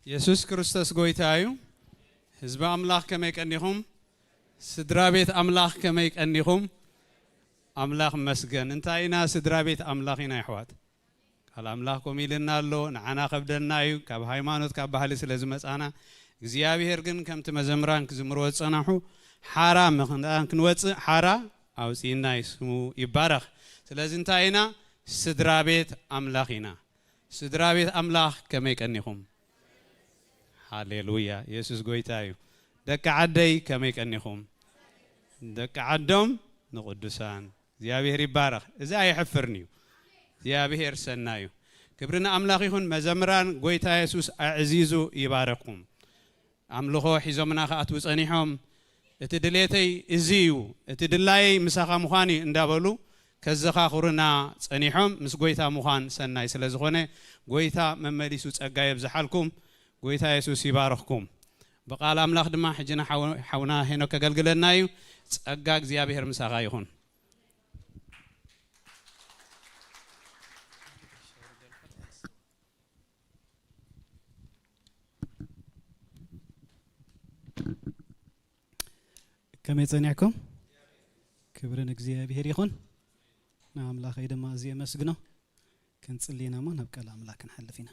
የሱስ ክርስቶስ ጎይታ እዩ። ህዝቢ ኣምላኽ ከመይ ቀኒኹም? ስድራ ቤት ኣምላኽ ከመይ ቀኒኹም? ኣምላኽ መስገን። እንታይ ኢና ስድራ ቤት ኣምላኽ ኢና ይሕዋት። ቃል ኣምላኽ ከምኡ ኢልና ኣሎ፣ ንዓና ከብደና እዩ፣ ካብ ሃይማኖት ካብ ባህሊ ስለ ዝመጻና። እግዚኣብሔር ግን ከምቲ መዘምራን ክዝምርዎ ዝጸናሑ፣ ሓራ ምኽንያት ክንወጽእ ሓራ ኣውጺእና እዩ፣ ስሙ ይባረኽ። ስለዚ እንታይ ኢና? ስድራ ቤት ኣምላኽ ኢና። ስድራ ቤት ኣምላኽ ከመይ ቀኒኹም? ሃሌሉያ፣ የሱስ ጎይታ እዩ። ደቂ ዓደይ ከመይ ቀኒኹም? ደቂ ዓዶም ንቕዱሳን። እግዚኣብሔር ይባረኽ። እዚ ኣየሕፍርን እዩ። እግዚኣብሔር ሰናይ እዩ። ክብሪ ንኣምላኽ ይኹን። መዘምራን፣ ጎይታ የሱስ ኣዕዚዙ ይባረኽኩም። ኣምልኾ ሒዞምና ክኣትዉ ጸኒሖም፣ እቲ ድሌተይ እዚ እዩ፣ እቲ ድላየይ ምሳኻ ምዃን እዩ እንዳበሉ ከዘኻኽሩና ጸኒሖም። ምስ ጎይታ ምዃን ሰናይ ስለ ዝኾነ፣ ጎይታ መመሊሱ ጸጋ የብዝሓልኩም። ጎይታ የሱስ ይባርኽኩም። ብቓል ኣምላኽ ድማ ሕጂ ንሓው-፣ ሓውና ሄኖክ ከገልግለና እዩ። ጸጋ እግዚኣብሔር ምሳኻ ይኹን። ከመይ ጸኒሕኩም? ክብሪ ንእግዚኣብሔር ይኹን። ንኣምላኸይ ድማ ኣዝየ የመስግኖ። ክንጽሊ ኢና እሞ ናብ ቃል ኣምላኽ ክንሓልፍ ኢና።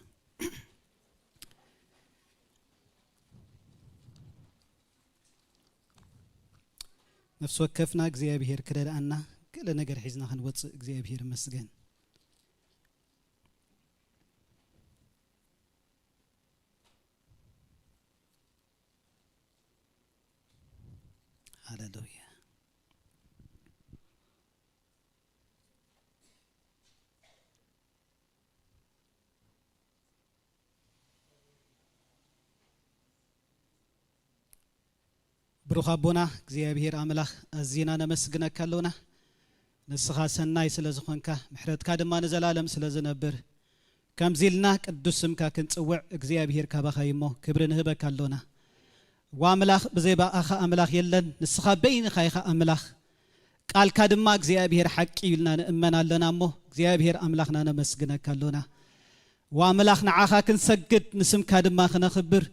ነፍሲ ወከፍና እግዚኣብሔር ክረድኣና፣ ገለ ነገር ሒዝና ክንወጽእ እግዚኣብሔር ይመስገን። ሃሌሉያ። ብሩኽ ኣቦና እግዚኣብሔር ኣምላኽ፣ ኣዚና ነመስግነካ ኣሎና። ንስኻ ሰናይ ስለ ዝኾንካ፣ ምሕረትካ ድማ ንዘላለም ስለ ዝነብር፣ ከምዚ ኢልና ቅዱስ ስምካ ክንጽውዕ እግዚኣብሔር ካባኻ እዩ እሞ ክብሪ ንህበካ ኣሎና። ዋምላኽ ብዘይ ብኣኻ ኣምላኽ የለን፣ ንስኻ በይንኻ ኢኻ ኣምላኽ። ቃልካ ድማ እግዚኣብሔር ሓቂ እዩ ኢልና ንእመን ኣለና እሞ እግዚኣብሔር ኣምላኽና ነመስግነካ ኣሎና። ዋምላኽ ንዓኻ ክንሰግድ ንስምካ ድማ ክነኽብር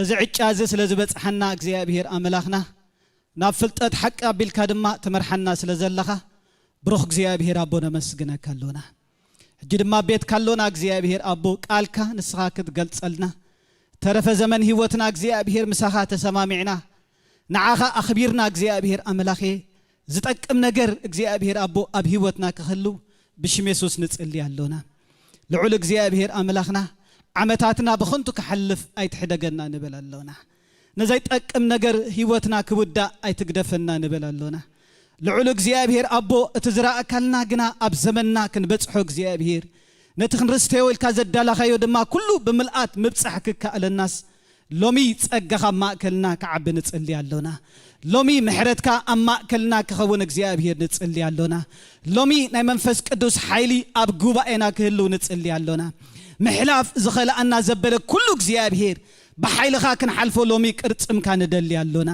እዚ ዕጫ እዚ ስለ ዝበጽሓና እግዚኣብሔር ኣምላኽና ናብ ፍልጠት ሓቂ ኣቢልካ ድማ ትመርሓና ስለ ዘለኻ ብሩኽ እግዚኣብሔር ኣቦ ነመስግነካ ኣሎና። ሕጂ ድማ ቤትካ ኣሎና እግዚኣብሔር ኣቦ ቃልካ ንስኻ ክትገልጸልና ተረፈ ዘመን ህይወትና እግዚኣብሔር ምሳኻ ተሰማሚዕና ንዓኻ ኣኽቢርና እግዚኣብሔር ኣምላኸ ዝጠቅም ነገር እግዚኣብሔር ኣቦ ኣብ ህይወትና ክህልው ብሽም የሱስ ንጽሊ ኣሎና። ልዑል እግዚኣብሔር ኣምላኽና ዓመታትና ብኸንቱ ክሓልፍ ኣይትሕደገና ንብል ኣሎና። ንዘይጠቅም ነገር ህይወትና ክውዳእ ኣይትግደፈና ንብል ኣሎና። ልዑል እግዚኣብሔር ኣቦ እቲ ዝረኣካልና ግና ኣብ ዘመንና ክንበጽሖ እግዚኣብሔር ነቲ ክንርስተዮ ኢልካ ዘዳላኻዮ ድማ ኩሉ ብምልኣት ምብጻሕ ክከኣለናስ ሎሚ ጸጋኻ ኣብ ማእከልና ክዓቢ ንጽሊ ኣሎና። ሎሚ ምሕረትካ ኣብ ማእከልና ክኸውን እግዚኣብሔር ንጽሊ ኣሎና። ሎሚ ናይ መንፈስ ቅዱስ ሓይሊ ኣብ ጉባኤና ክህልው ንጽሊ ኣሎና። ምሕላፍ ዝኸልኣና ዘበለ ኩሉ እግዚኣብሔር ብሓይልኻ ክንሓልፎ ሎሚ ቅርጽምካ ንደሊ ኣሎና።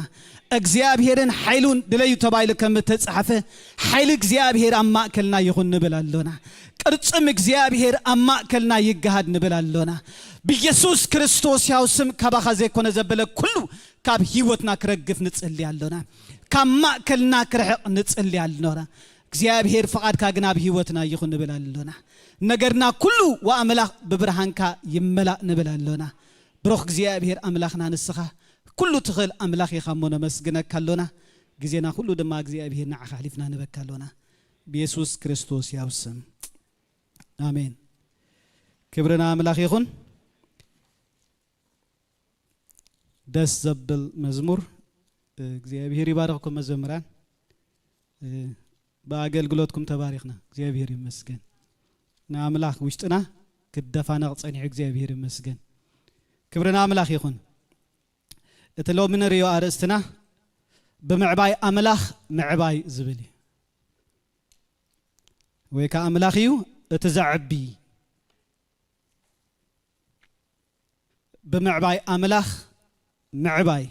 እግዚኣብሔርን ሓይሉን ድለዩ ተባሂሉ ከም እተጻሕፈ ሓይሊ እግዚኣብሔር ኣብ ማእከልና ይኹን ንብል ኣሎና። ቅርጽም እግዚኣብሔር ኣብ ማእከልና ይገሃድ ንብል ኣሎና። ብየሱስ ክርስቶስ ያው ስም ካባኻ ዘይኮነ ዘበለ ኩሉ ካብ ህይወትና ክረግፍ ንጽሊ ኣሎና። ካብ ማእከልና ክርሕቕ ንጽሊ ኣሎና። እግዚኣብሔር ፍቓድካ ግን ኣብ ህይወትና ይኹን ንብል ኣሎና። ነገርና ኩሉ ወኣምላኽ ብብርሃንካ ይመላእ ንብል ኣሎና። ብሩኽ እግዚኣብሔር ኣምላኽና ንስኻ ኩሉ ትኽእል ኣምላኽ ኢኻ እሞ ነመስግነካ ኣሎና። ግዜና ኩሉ ድማ እግዚኣብሔር ንዓኻ ኣሕሊፍና ንበካ ኣሎና። ብየሱስ ክርስቶስ ያው ስም ኣሜን። ክብሪ ንኣምላኽ ይኹን። ደስ ዘብል መዝሙር። እግዚኣብሔር ይባርኽኩም መዘምራን። ብኣገልግሎትኩም ተባሪኽና። እግዚኣብሔር ይመስገን። ንኣምላኽ ውሽጥና ክደፋነቕ ጸኒሑ። እግዚኣብሔር ይመስገን። ክብሪ ንኣምላኽ ይኹን። እቲ ሎሚ ንርእዮ ኣርእስትና ብምዕባይ ኣምላኽ ምዕባይ ዝብል እዩ። ወይ ከኣ ኣምላኽ እዩ እቲ ዘዕቢ። ብምዕባይ ኣምላኽ ምዕባይ።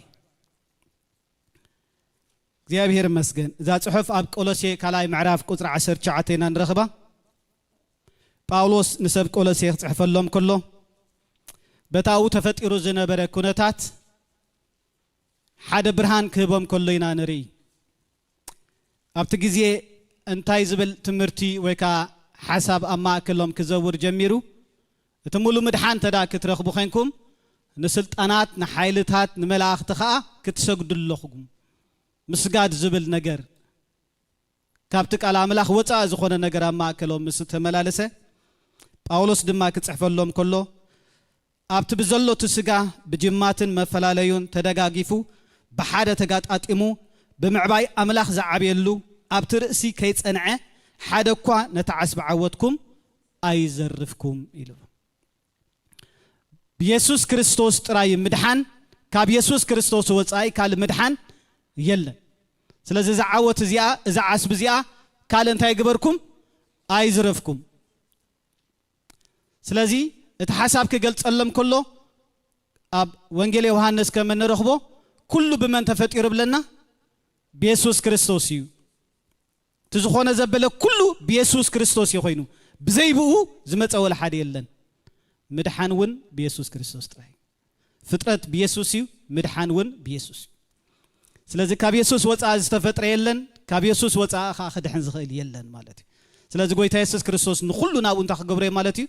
እግዚኣብሔር ይመስገን። እዛ ጽሑፍ ኣብ ቆሎሴ ካልኣይ ምዕራፍ ቁጽሪ ዓሰርተ ትሽዓተ ኢና ንረኽባ። ጳውሎስ ንሰብ ቆሎሴ ክጽሕፈሎም ከሎ፣ በታኡ ተፈጢሩ ዝነበረ ኩነታት ሓደ ብርሃን ክህቦም ከሎ ኢና ንርኢ። ኣብቲ ግዜ እንታይ ዝብል ትምህርቲ ወይ ከዓ ሓሳብ ኣብ ማእከሎም ክዘውር ጀሚሩ? እቲ ሙሉ ምድሓን እንተ ደኣ ክትረኽቡ ኾይንኩም፣ ንስልጣናት፣ ንሓይልታት፣ ንመላእኽቲ ኸኣ ክትሰግዱ ኣለኹም። ምስጋድ ዝብል ነገር ካብቲ ቃል ኣምላኽ ወጻኢ ዝኾነ ነገር ኣብ ማእከሎም ምስ ተመላለሰ፣ ጳውሎስ ድማ ክጽሕፈሎም ከሎ፣ ኣብቲ ብዘሎ እቲ ስጋ ብጅማትን መፈላለዩን ተደጋጊፉ ብሓደ ተጋጣጢሙ ብምዕባይ ኣምላኽ ዝዓብየሉ ኣብቲ ርእሲ ከይጸንዐ ሓደ እኳ ነቲ ዓስቢ ዓወትኩም ኣይዘርፍኩም ኢሉ። ብየሱስ ክርስቶስ ጥራይ ምድሓን፣ ካብ የሱስ ክርስቶስ ወጻኢ ካልእ ምድሓን የለን። ስለዚ እዛ ዓወት እዚኣ፣ እዛ ዓስቢ እዚኣ ካልእ እንታይ ግበርኩም? ኣይዝረፍኩም። ስለዚ እቲ ሓሳብ ክገልጸሎም ከሎ ኣብ ወንጌል ዮሃንስ ከም እንረኽቦ ኩሉ ብመን ተፈጢሩ ብለና? ብየሱስ ክርስቶስ እዩ። እቲ ዝኾነ ዘበለ ኩሉ ብየሱስ ክርስቶስ እዩ ኮይኑ፣ ብዘይ ብኡ ዝመጸ ወላ ሓደ የለን። ምድሓን እውን ብየሱስ ክርስቶስ ጥራይ። ፍጥረት ብየሱስ እዩ፣ ምድሓን እውን ብየሱስ እዩ። ስለዚ ካብ የሱስ ወጻኢ ዝተፈጥረ የለን፣ ካብ የሱስ ወጻኢ ኸዓ ክድሕን ዝኽእል የለን ማለት እዩ። ስለዚ ጎይታ የሱስ ክርስቶስ ንኹሉ ናብኡ እንታይ ክገብሮ እዩ ማለት እዩ?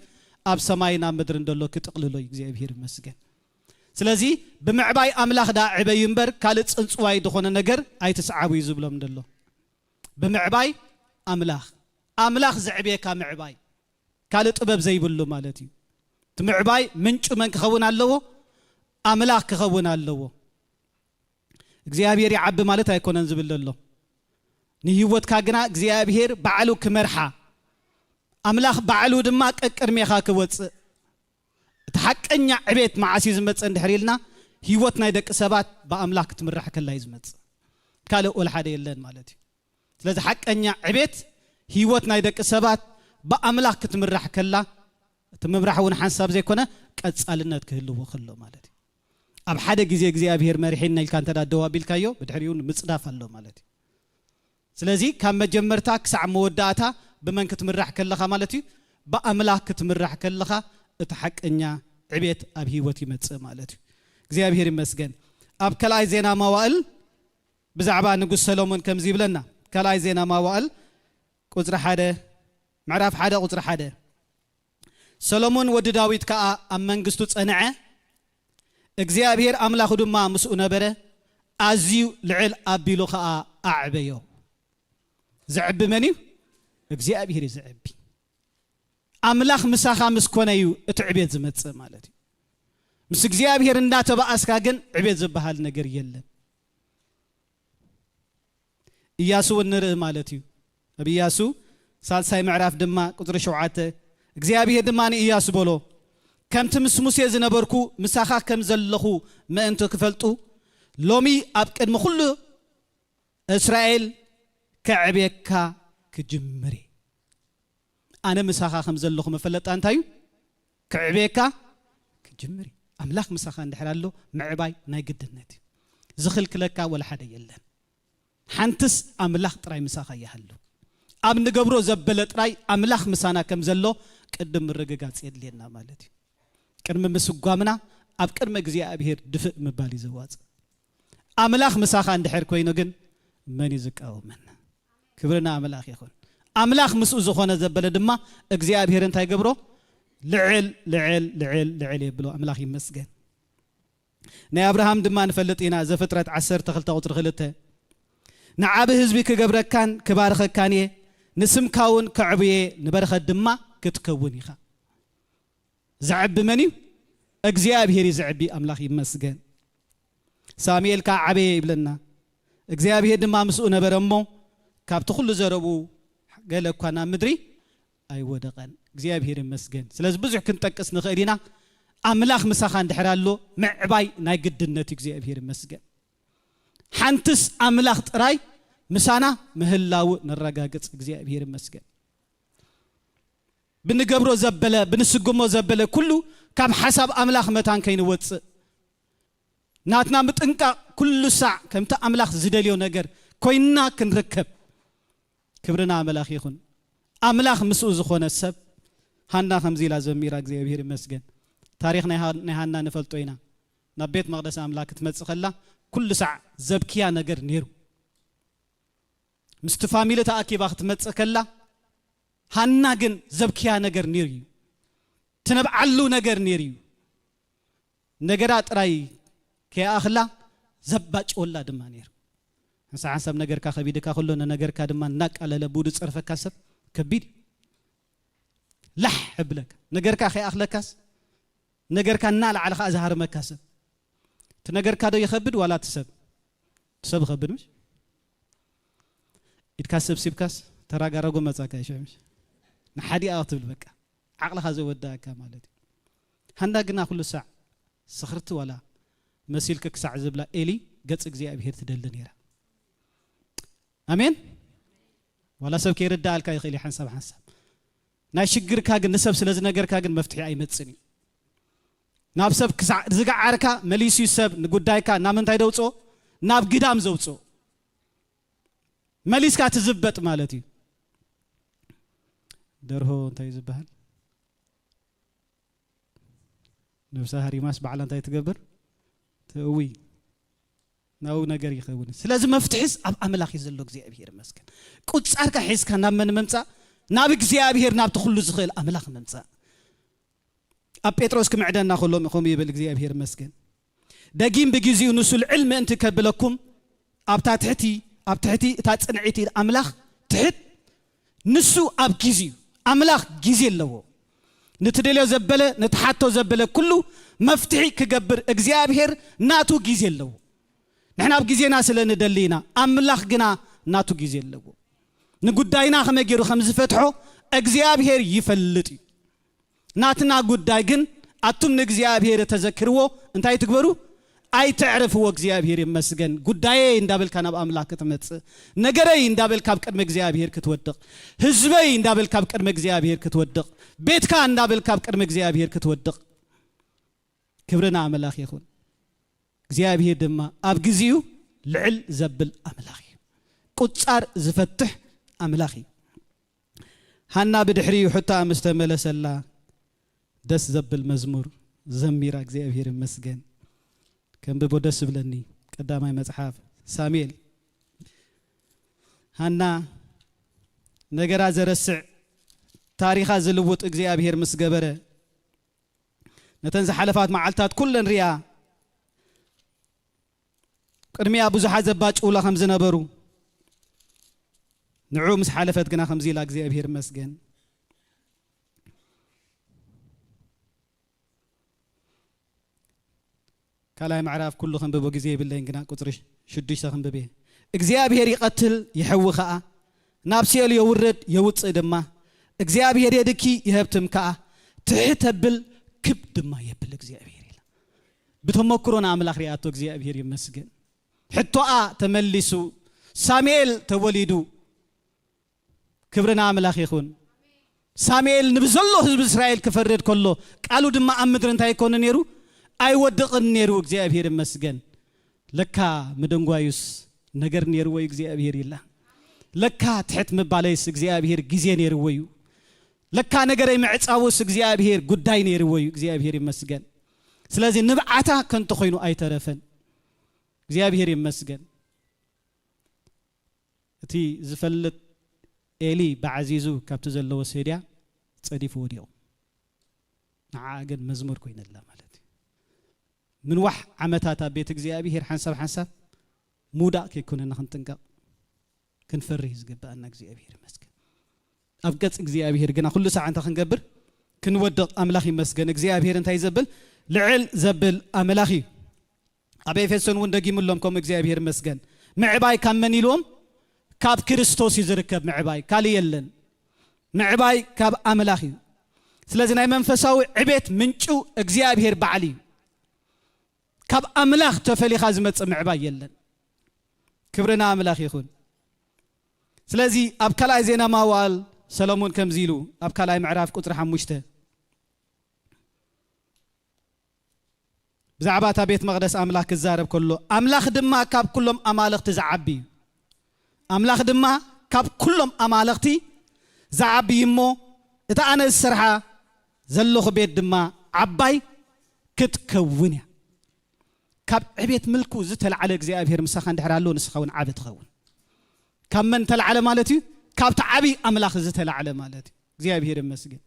ኣብ ሰማይን ኣብ ምድርን ዘሎ ክጥቕልሎ እዩ። እግዚኣብሔር ይመስገን። ስለዚ ብምዕባይ ኣምላኽ ደኣ ዕበዩ እምበር ካልእ ጽንጽዋይ ዝኾነ ነገር ኣይትስዓቡ እዩ ዝብሎም ዘሎ። ብምዕባይ ኣምላኽ፣ ኣምላኽ ዘዕብየካ ምዕባይ፣ ካልእ ጥበብ ዘይብሉ ማለት እዩ። እቲ ምዕባይ ምንጩ መን ክኸውን ኣለዎ? ኣምላኽ ክኸውን ኣለዎ። እግዚኣብሔር ይዓቢ ማለት ኣይኮነን ዝብል ዘሎ። ንህይወትካ ግና እግዚኣብሔር ባዕሉ ክመርሓ፣ ኣምላኽ ባዕሉ ድማ ቀቅድሜኻ ክወጽእ፣ እቲ ሓቀኛ ዕቤት መዓስ እዩ ዝመጽእ እንድሕር ኢልና፣ ህይወት ናይ ደቂ ሰባት ብኣምላኽ ክትምራሕ ከላ እዩ ዝመጽእ። ካልእ ወላ ሓደ የለን ማለት እዩ። ስለዚ ሓቀኛ ዕቤት ህይወት ናይ ደቂ ሰባት ብኣምላኽ ክትምራሕ ከላ፣ እቲ ምምራሕ እውን ሓንሳብ ዘይኮነ ቀጻልነት ክህልዎ ከሎ ማለት እዩ። ኣብ ሓደ ግዜ እግዚኣብሔር መሪሒና ኢልካ እንተ ደኣ ደው ኣቢልካዮ፣ ብድሕሪኡ ምጽዳፍ ኣሎ ማለት እዩ። ስለዚ ካብ መጀመርታ ክሳዕ መወዳእታ ብመን ክትምራሕ ከለኻ ማለት እዩ? ብኣምላኽ ክትምራሕ ከለኻ እቲ ሓቀኛ ዕቤት ኣብ ህይወት ይመጽእ ማለት እዩ። እግዚኣብሔር ይመስገን። ኣብ ካልኣይ ዜና መዋእል ብዛዕባ ንጉስ ሰሎሞን ከምዚ ይብለና። ካልኣይ ዜና መዋእል ቁጽሪ ሓደ፣ ምዕራፍ ሓደ ቁጽሪ ሓደ። ሰሎሞን ወዲ ዳዊት ከኣ ኣብ መንግስቱ ጸንዐ፣ እግዚኣብሔር ኣምላኹ ድማ ምስኡ ነበረ፣ ኣዝዩ ልዕል ኣቢሉ ከኣ ኣዕበዮ። ዘዕቢ መን እዩ? እግዚኣብሔር እዩ ዘዕቢ። ኣምላኽ ምሳኻ ምስ ኮነ እዩ እቲ ዕቤት ዝመጽእ ማለት እዩ። ምስ እግዚኣብሔር እንዳተባኣስካ ግን ዕቤት ዝበሃል ነገር የለን። ኢያሱ እውን ንርኢ ማለት እዩ። ኣብ ኢያሱ ሳልሳይ ምዕራፍ ድማ ቁጽሪ ሸውዓተ፣ እግዚኣብሔር ድማ ንኢያሱ በሎ፣ ከምቲ ምስ ሙሴ ዝነበርኩ ምሳኻ ከም ዘለኹ ምእንቲ ክፈልጡ፣ ሎሚ ኣብ ቅድሚ ኩሉ እስራኤል ከዕብየካ ክጅምር እየ። ኣነ ምሳኻ ከም ዘለኹ መፈለጣ እንታይ እዩ? ክዕብየካ ክጅምር እዩ። ኣምላኽ ምሳኻ እንድሕር ኣሎ ምዕባይ ናይ ግድነት እዩ። ዝኽልክለካ ወላ ሓደ የለን። ሓንትስ ኣምላኽ ጥራይ ምሳኻ ይሃሉ። ኣብ ንገብሮ ዘበለ ጥራይ ኣምላኽ ምሳና ከም ዘሎ ቅድም ምርግጋጽ የድልየና ማለት እዩ። ቅድሚ ምስጓምና ኣብ ቅድሚ እግዚኣብሔር ድፍእ ምባል እዩ ዘዋጽእ። ኣምላኽ ምሳኻ እንድሕር ኮይኑ ግን መን እዩ ዝቃወመና? ክብሪ ንኣምላኽ ይኹን። ኣምላኽ ምስኡ ዝኾነ ዘበለ ድማ እግዚኣብሔር እንታይ ገብሮ? ልዕል፣ ልዕል፣ ልዕል፣ ልዕል የብሎ። ኣምላኽ ይመስገን። ናይ ኣብርሃም ድማ ንፈልጥ ኢና። ዘፍጥረት ዓሰርተ ክልተ ቁጽሪ ክልተ፣ "ንዓቢ ህዝቢ ክገብረካን ክባርኸካን እየ፣ ንስምካ እውን ከዕብየ፣ ንበረኸት ድማ ክትከውን ኢኻ።" ዘዕቢ መን እዩ? እግዚኣብሔር እዩ ዘዕቢ። ኣምላኽ ይመስገን። ሳሙኤል ከኣ ዓበየ ይብለና። እግዚኣብሔር ድማ ምስኡ ነበረ እሞ፣ ካብቲ ኩሉ ዘረብኡ ገለ እኳ ናብ ምድሪ ኣይወደቐን። እግዚኣብሔር ይመስገን። ስለዚ ብዙሕ ክንጠቅስ ንኽእል ኢና። ኣምላኽ ምሳኻ እንድሕር ኣሎ፣ ምዕባይ ናይ ግድነት እዩ። እግዚኣብሔር ይመስገን። ሓንትስ ኣምላኽ ጥራይ ምሳና ምህላዉ ነረጋግጽ። እግዚኣብሔር ይመስገን። ብንገብሮ ዘበለ፣ ብንስጉሞ ዘበለ ኩሉ ካብ ሓሳብ ኣምላኽ መታን ከይንወጽእ፣ ናትና ምጥንቃቕ ኩሉ ሳዕ ከምቲ ኣምላኽ ዝደልዮ ነገር ኮይንና ክንርከብ። ክብሪ ንኣምላኽ ይኹን። ኣምላኽ ምስኡ ዝኾነ ሰብ፣ ሃና ከምዚ ኢላ ዘሚራ፣ እግዚኣብሔር ይመስገን። "እታ ታሪኽ ናይ ሃ-፣ ናይ ሃና ንፈልጦ ኢና። ናብ ቤት መቕደስ ኣምላኽ ክትመጽእ ከላ፣ ኩሉ ሳዕ ዘብክያ ነገር ነይሩ። ምስቲ ፋሚሊ ተኣኪባ ክትመጽእ ከላ፣ ሃና ግን ዘብክያ ነገር ነይሩ እዩ። ትነብዓሉ ነገር ነይሩ እዩ። ነገራ ጥራይ ከይኣኽላ፣ ዘባጭወላ ድማ ነይሩ። ሓንሳብ ሓንሳብ ነገርካ ከቢድካ ከሎ፣ ንነገርካ ድማ እናቃለለ ብኡ ዝጸርፈካ ሰብ ከቢድ እዩ። ላሕ እብለካ። ነገርካ ከይኣኽለካስ፣ ነገርካ እናለዓለ ከኣ ዝሃርመካ ሰብ። እቲ ነገርካ ዶ ይኸብድ ዋላ እቲ ሰብ? እቲ ሰብ ይኸብድ ምሽ? ኢድካ ሰብሲብካስ ተራጋረጎ መጻካ ይሽዕ ምሽ? ንሓዲኣ ክትብል በቃ። ዓቕልኻ ዘወዳእካ ማለት እዩ። ሃንዳ ግና ኩሉ ሳዕ ስኽርቲ ዋላ መሲልኪ ክሳዕ ዝብላ ኤሊ ገጽ እግዚኣብሔር ትደሊ ነይራ። ኣሜን። ዋላ ሰብ ከይርዳኣልካ ይኽእል እዩ ሓንሳብ ሓንሳብ። ናይ ሽግርካ ግን ንሰብ ስለ ዝነገርካ ግን መፍትሒ ኣይመጽን እዩ። ናብ ሰብ ክሳዕ ዝገዓርካ መሊሱ እዩ ሰብ ንጉዳይካ ናብ ምንታይ ደውጽኦ? ናብ ግዳም ዘውጽኦ። መሊስካ ትዝበጥ ማለት እዩ። ደርሆ እንታይ እዩ ዝበሃል? ነብሳ ሃሪማስ ባዕላ እንታይ ትገብር? ትእዊ። ናብኡ ነገር ይኸውን። ስለዚ መፍትሒስ ኣብ ኣምላኽ እዩ ዘሎ። እግዚኣብሔር ይመስገን። ቁጻርካ ሒዝካ ናብ መን ምምጻእ? ናብ እግዚኣብሔር፣ ናብቲ ኩሉ ዝኽእል ኣምላኽ ምምጻእ። ኣብ ጴጥሮስ ክምዕደና ከሎ ከምኡ ይብል፣ እግዚኣብሔር ይመስገን። ደጊም ብግዜኡ ንሱ ልዕል ምእንቲ ከብለኩም ኣብታ ትሕቲ፣ ኣብ ትሕቲ እታ ጽንዕቲ ኣምላኽ ትሕት። ንሱ ኣብ ግዜኡ፣ ኣምላኽ ግዜ ኣለዎ። ንትደልዮ ዘበለ፣ ንትሓቶ ዘበለ ኩሉ መፍትሒ ክገብር እግዚኣብሔር ናቱ ግዜ ኣለዎ። ንሕና ኣብ ግዜና ስለ ንደሊ ኢና፣ ኣምላኽ ግና ናቱ ግዜ ኣለዎ። ንጉዳይና ከመይ ገይሩ ከም ዝፈትሖ እግዚኣብሔር ይፈልጥ እዩ። ናትና ጉዳይ ግን ኣቱም ንእግዚኣብሔር ተዘክርዎ እንታይ ትግበሩ? ኣይተዕርፍዎ። እግዚኣብሔር ይመስገን። ጉዳየይ እንዳበልካ ናብ ኣምላኽ ክትመጽእ፣ ነገረይ እንዳበልካ ኣብ ቅድሚ እግዚኣብሔር ክትወድቕ፣ ህዝበይ እንዳበልካ ኣብ ቅድሚ እግዚኣብሔር ክትወድቕ፣ ቤትካ እንዳበልካ ኣብ ቅድሚ እግዚኣብሔር ክትወድቕ። ክብሪ ንኣምላኽ ይኹን። እግዚኣብሔር ድማ ኣብ ግዜኡ ልዕል ዘብል ኣምላኽ እዩ። ቁጻር ዝፈትሕ ኣምላኽ እዩ። ሃና ብድሕሪኡ ሕቶኣ ምስ ተመለሰላ ደስ ዘብል መዝሙር ዘሚራ፣ እግዚኣብሔር ይመስገን። ከንብቦ ደስ ዝብለኒ ቀዳማይ መጽሓፍ ሳሙኤል። ሃና ነገራ ዘረስዕ፣ ታሪኻ ዝልውጥ እግዚኣብሔር ምስ ገበረ፣ ነተን ዝሓለፋት መዓልታት ኩለን ሪኣ፣ ቅድሚኣ ብዙሓት ዘባጭውላ ከም ዝነበሩ፣ ንዕኡ ምስ ሓለፈት ግና ከምዚ ኢላ፣ እግዚኣብሔር ይመስገን። ካልኣይ ምዕራፍ ኩሉ ከንብቦ ግዜ የብለይን፣ ግና ቁጽሪ ሽዱሽተ ከንብብ እየ። እግዚኣብሔር ይቐትል ይሕዊ ኸኣ፣ ናብ ሲኦል የውርድ የውጽእ ድማ። እግዚኣብሔር የድኪ ይሀብትም ከኣ፣ ትሕት የብል ክብ ድማ የብል እግዚኣብሔር ኢላ። ብተመክሮ ንኣምላኽ ሪኣቶ፣ እግዚኣብሔር ይመስገን። ሕቶኣ ተመሊሱ፣ ሳሙኤል ተወሊዱ። ክብሪ ንኣምላኽ ይኹን። ሳሙኤል ንብዘሎ ህዝቢ እስራኤል ክፈርድ ከሎ፣ ቃሉ ድማ ኣብ ምድሪ እንታይ ይኮን ነይሩ? ኣይወድቕን ነይሩ። እግዚኣብሔር ይመስገን። ለካ ምድንጓዩስ ነገር ነይርዎ እዩ እግዚኣብሔር ኢላ። ለካ ትሕት ምባለይስ እግዚኣብሔር ግዜ ነይርዎ እዩ። ለካ ነገረይ ምዕጻውስ እግዚኣብሔር ጉዳይ ነይርዎ እዩ። እግዚኣብሔር ይመስገን። ስለዚ ንብዓታ ከንቱ ኮይኑ ኣይተረፈን። እግዚኣብሔር ይመስገን። እቲ ዝፈልጥ ኤሊ ብዓዚዙ ካብቲ ዘለዎ ሴድያ ጸዲፉ ወዲቑ። ንዓኣ ግን መዝሙር ኮይነላ ማለት እዩ። ምንዋሕ ዓመታት ኣብ ቤት እግዚኣብሔር ሓንሳብ ሓንሳብ ምውዳቕ ከይኮነና ክንጥንቀቕ፣ ክንፈርህ እዩ ዝግብኣና። እግዚኣብሔር ይመስገን። ኣብ ገጽ እግዚኣብሔር ግና ኩሉ ሳዕ እንታይ ክንገብር? ክንወድቕ። ኣምላኽ ይመስገን። እግዚኣብሔር እንታይ ዘብል? ልዕል ዘብል ኣምላኽ እዩ። ኣብ ኤፌሶን እውን ደጊምሎም ከምኡ፣ እግዚኣብሔር ይመስገን። ምዕባይ ካብ መን ኢልዎም? ካብ ክርስቶስ እዩ ዝርከብ ምዕባይ፣ ካልእ የለን። ምዕባይ ካብ ኣምላኽ እዩ። ስለዚ ናይ መንፈሳዊ ዕቤት ምንጩ እግዚኣብሔር ባዕሉ እዩ። ካብ ኣምላኽ ተፈሊኻ ዝመጽእ ምዕባይ የለን። ክብሪ ንኣምላኽ ይኹን። ስለዚ ኣብ ካልኣይ ዜና መዋዕል ሰሎሞን ከምዚ ኢሉ፣ ኣብ ካልኣይ ምዕራፍ ቁጽሪ ሓሙሽተ፣ ብዛዕባ እታ ቤት መቕደስ ኣምላኽ ክዛረብ ከሎ፣ ኣምላኽ ድማ ካብ ኩሎም ኣማልኽቲ ዝዓቢ እዩ። ኣምላኽ ድማ ካብ ኩሎም ኣማልኽቲ ዝዓቢ እዩ እሞ፣ እታ ኣነ ዝሰርሓ ዘለኹ ቤት ድማ ዓባይ ክትከውን እያ። ካብ ዕቤት ምልኩ ዝተላዕለ እግዚኣብሔር ምሳኻ እንድሕር ኣሎ፣ ንስኻ እውን ዓቢ ትኸውን። ካብ መን ተላዕለ ማለት እዩ? ካብቲ ዓቢ ኣምላኽ ዝተላዕለ ማለት እዩ። እግዚኣብሔር ይመስገን።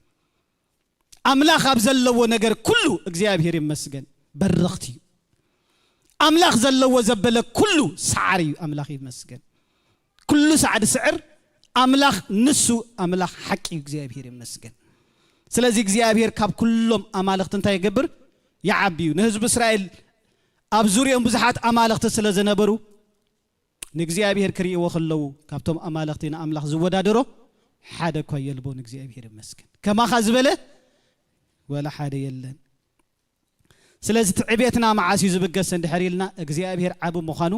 ኣምላኽ ኣብ ዘለዎ ነገር ኩሉ እግዚኣብሔር ይመስገን። በረኽቲ እዩ። ኣምላኽ ዘለዎ ዘበለ ኩሉ ሰዓሪ እዩ። ኣምላኽ ይመስገን። ኩሉ ሳዕ ዝስዕር ኣምላኽ ንሱ ኣምላኽ ሓቂ እዩ። እግዚኣብሔር ይመስገን። ስለዚ እግዚኣብሔር ካብ ኩሎም ኣማልኽቲ እንታይ ይገብር? ይዓቢ እዩ። ንህዝቢ እስራኤል ኣብ ዙርኦም ብዙሓት ኣማልኽቲ ስለ ዝነበሩ ንእግዚኣብሔር ክርእይዎ ከለዉ ካብቶም ኣማልኽቲ ንኣምላኽ ዝወዳደሮ ሓደ እኳ የልቦን። እግዚኣብሔር ይመስገን። ከማኻ ዝበለ ወላ ሓደ የለን። ስለዚ እቲ ዕቤትና መዓስ እዩ ዝብገስ እንድሕር ኢልና እግዚኣብሔር ዓቢ ምዃኑ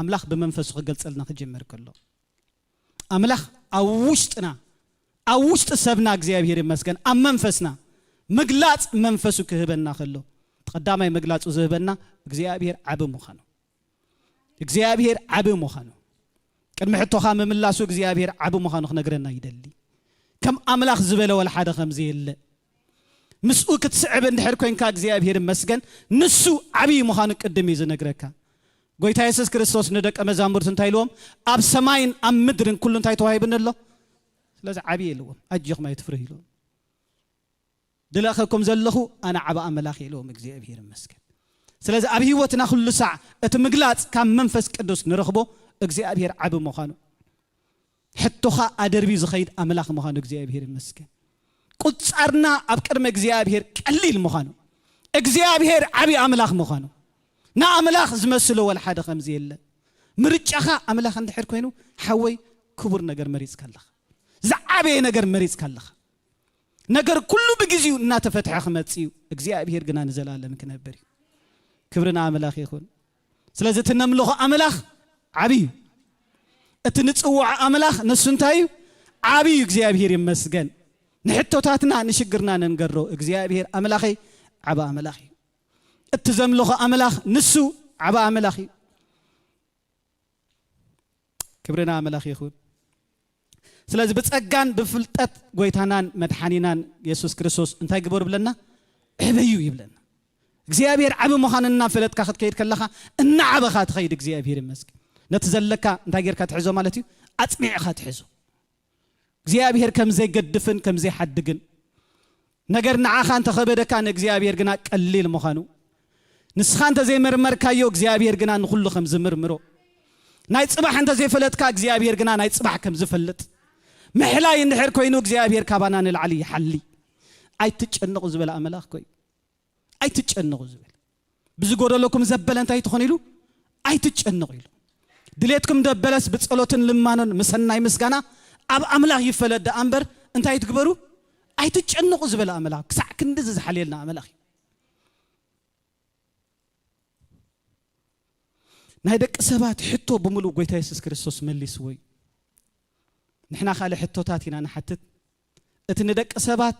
ኣምላኽ ብመንፈሱ ክገልጸልና ክጅምር ከሎ ኣምላኽ ኣብ ውሽጥና ኣብ ውሽጢ ሰብና እግዚኣብሔር ይመስገን ኣብ መንፈስና ምግላጽ መንፈሱ ክህበና ከሎ እቲ ቀዳማይ ምግላጹ ዝህበና እግዚኣብሔር ዓቢ ምዃኑ እግዚኣብሔር ዓቢ ምዃኑ ቅድሚ ሕቶኻ ምምላሱ እግዚኣብሔር ዓቢ ምዃኑ ክነግረና ይደሊ። ከም ኣምላኽ ዝበለ ወላ ሓደ ከምዚ የለ። ምስኡ ክትስዕብ እንድሕር ኮንካ እግዚኣብሔር ይመስገን ንሱ ዓብዪ ምዃኑ ቅድም እዩ ዝነግረካ። ጎይታ የሱስ ክርስቶስ ንደቀ መዛሙርቱ እንታይ ኢልዎም? ኣብ ሰማይን ኣብ ምድርን ኩሉ እንታይ ተዋሂብኒ ኣሎ? ስለዚ ዓብዪ ኢልዎም ኣጆኹም ኣይትፍርህ ኢልዎም። ድለኸኩም ዘለኹ ኣነ ዓብ ኣምላኽ ኢልዎም እግዚኣብሔር ይመስገን። ስለዚ ኣብ ህይወትና ኩሉ ሳዕ እቲ ምግላጽ ካብ መንፈስ ቅዱስ ንረኽቦ እግዚኣብሔር ዓብ ምዃኑ ሕቶኻ ኣደርብዩ ዝኸይድ ኣምላኽ ምዃኑ እግዚኣብሔር ይመስገን። ቁጻርና ኣብ ቅድሚ እግዚኣብሔር ቀሊል ምዃኑ እግዚኣብሔር ዓብዪ ኣምላኽ ምዃኑ ንኣምላኽ ዝመስሎ ወላ ሓደ ከምዚ የለ። ምርጫኻ ኣምላኽ እንድሕር ኮይኑ ሓወይ ክቡር ነገር መሪጽካ ኣለኻ። ዝዓበየ ነገር መሪጽካ ኣለኻ። ነገር ኩሉ ብግዜኡ እናተፈትሐ ክመጽእ እዩ። እግዚኣብሔር ግና ንዘላለም ክነብር እዩ። ክብሪ ንኣምላኽ ይኹን። ስለዚ እቲ ነምልኾ ኣምላኽ ዓብዪ እዩ። እቲ ንጽውዖ ኣምላኽ ንሱ እንታይ እዩ? ዓብዪ እዩ። እግዚኣብሔር ይመስገን። ንሕቶታትና ንሽግርና ነንገሮ እግዚኣብሔር ኣምላኸይ ዓብ ኣምላኽ እዩ። እቲ ዘምልኾ ኣምላኽ ንሱ ዓብ ኣምላኽ እዩ። ክብሪ ንኣምላኽ ይኹን። ስለዚ ብጸጋን ብፍልጠት ጎይታናን መድሓኒናን የሱስ ክርስቶስ እንታይ ግበሩ ብለና? ዕበዩ ይብለና። እግዚኣብሔር ዓቢ ምዃኑ እናፈለጥካ ክትከይድ ከለኻ እናዓበኻ ትኸይድ። እግዚኣብሔር ይመስገን። ነቲ ዘለካ እንታይ ጌርካ ትሕዞ ማለት እዩ? ኣጽኒዕኻ ትሕዞ። እግዚኣብሔር ከም ዘይገድፍን ከም ዘይሓድግን ነገር ንዓኻ እንተኸበደካ ንእግዚኣብሔር ግና ቀሊል ምዃኑ ንስኻ እንተዘይመርመርካዮ እግዚኣብሔር ግና ንኹሉ ከም ዝምርምሮ ናይ ጽባሕ እንተዘይፈለጥካ እግዚኣብሔር ግና ናይ ጽባሕ ከም ዝፈልጥ ምሕላይ እንድሕር ኮይኑ እግዚኣብሔር ካባና ንላዕሊ ይሓሊ። ኣይትጨነቑ ዝበለ ኣምላኽ ኮይ ኣይትጨነቑ ዝበለ ብዝጎደለኩም ዘበለ እንታይ ትኾን ኢሉ ኣይትጨነቑ ኢሉ ድሌትኩም ደበለስ ብጸሎትን ልማኖን ምሰናይ ምስጋና ኣብ ኣምላኽ ይፈለጥ ደኣ እምበር እንታይ ትግበሩ ኣይትጨነቑ ዝበለ ኣምላኽ ክሳዕ ክንድዚ ዝሓልየልና ኣምላኽ እዩ። ናይ ደቂ ሰባት ሕቶ ብምሉእ ጎይታ የሱስ ክርስቶስ መሊስዎ እዩ። ንሕና ካልእ ሕቶታት ኢና ንሓትት። እቲ ንደቂ ሰባት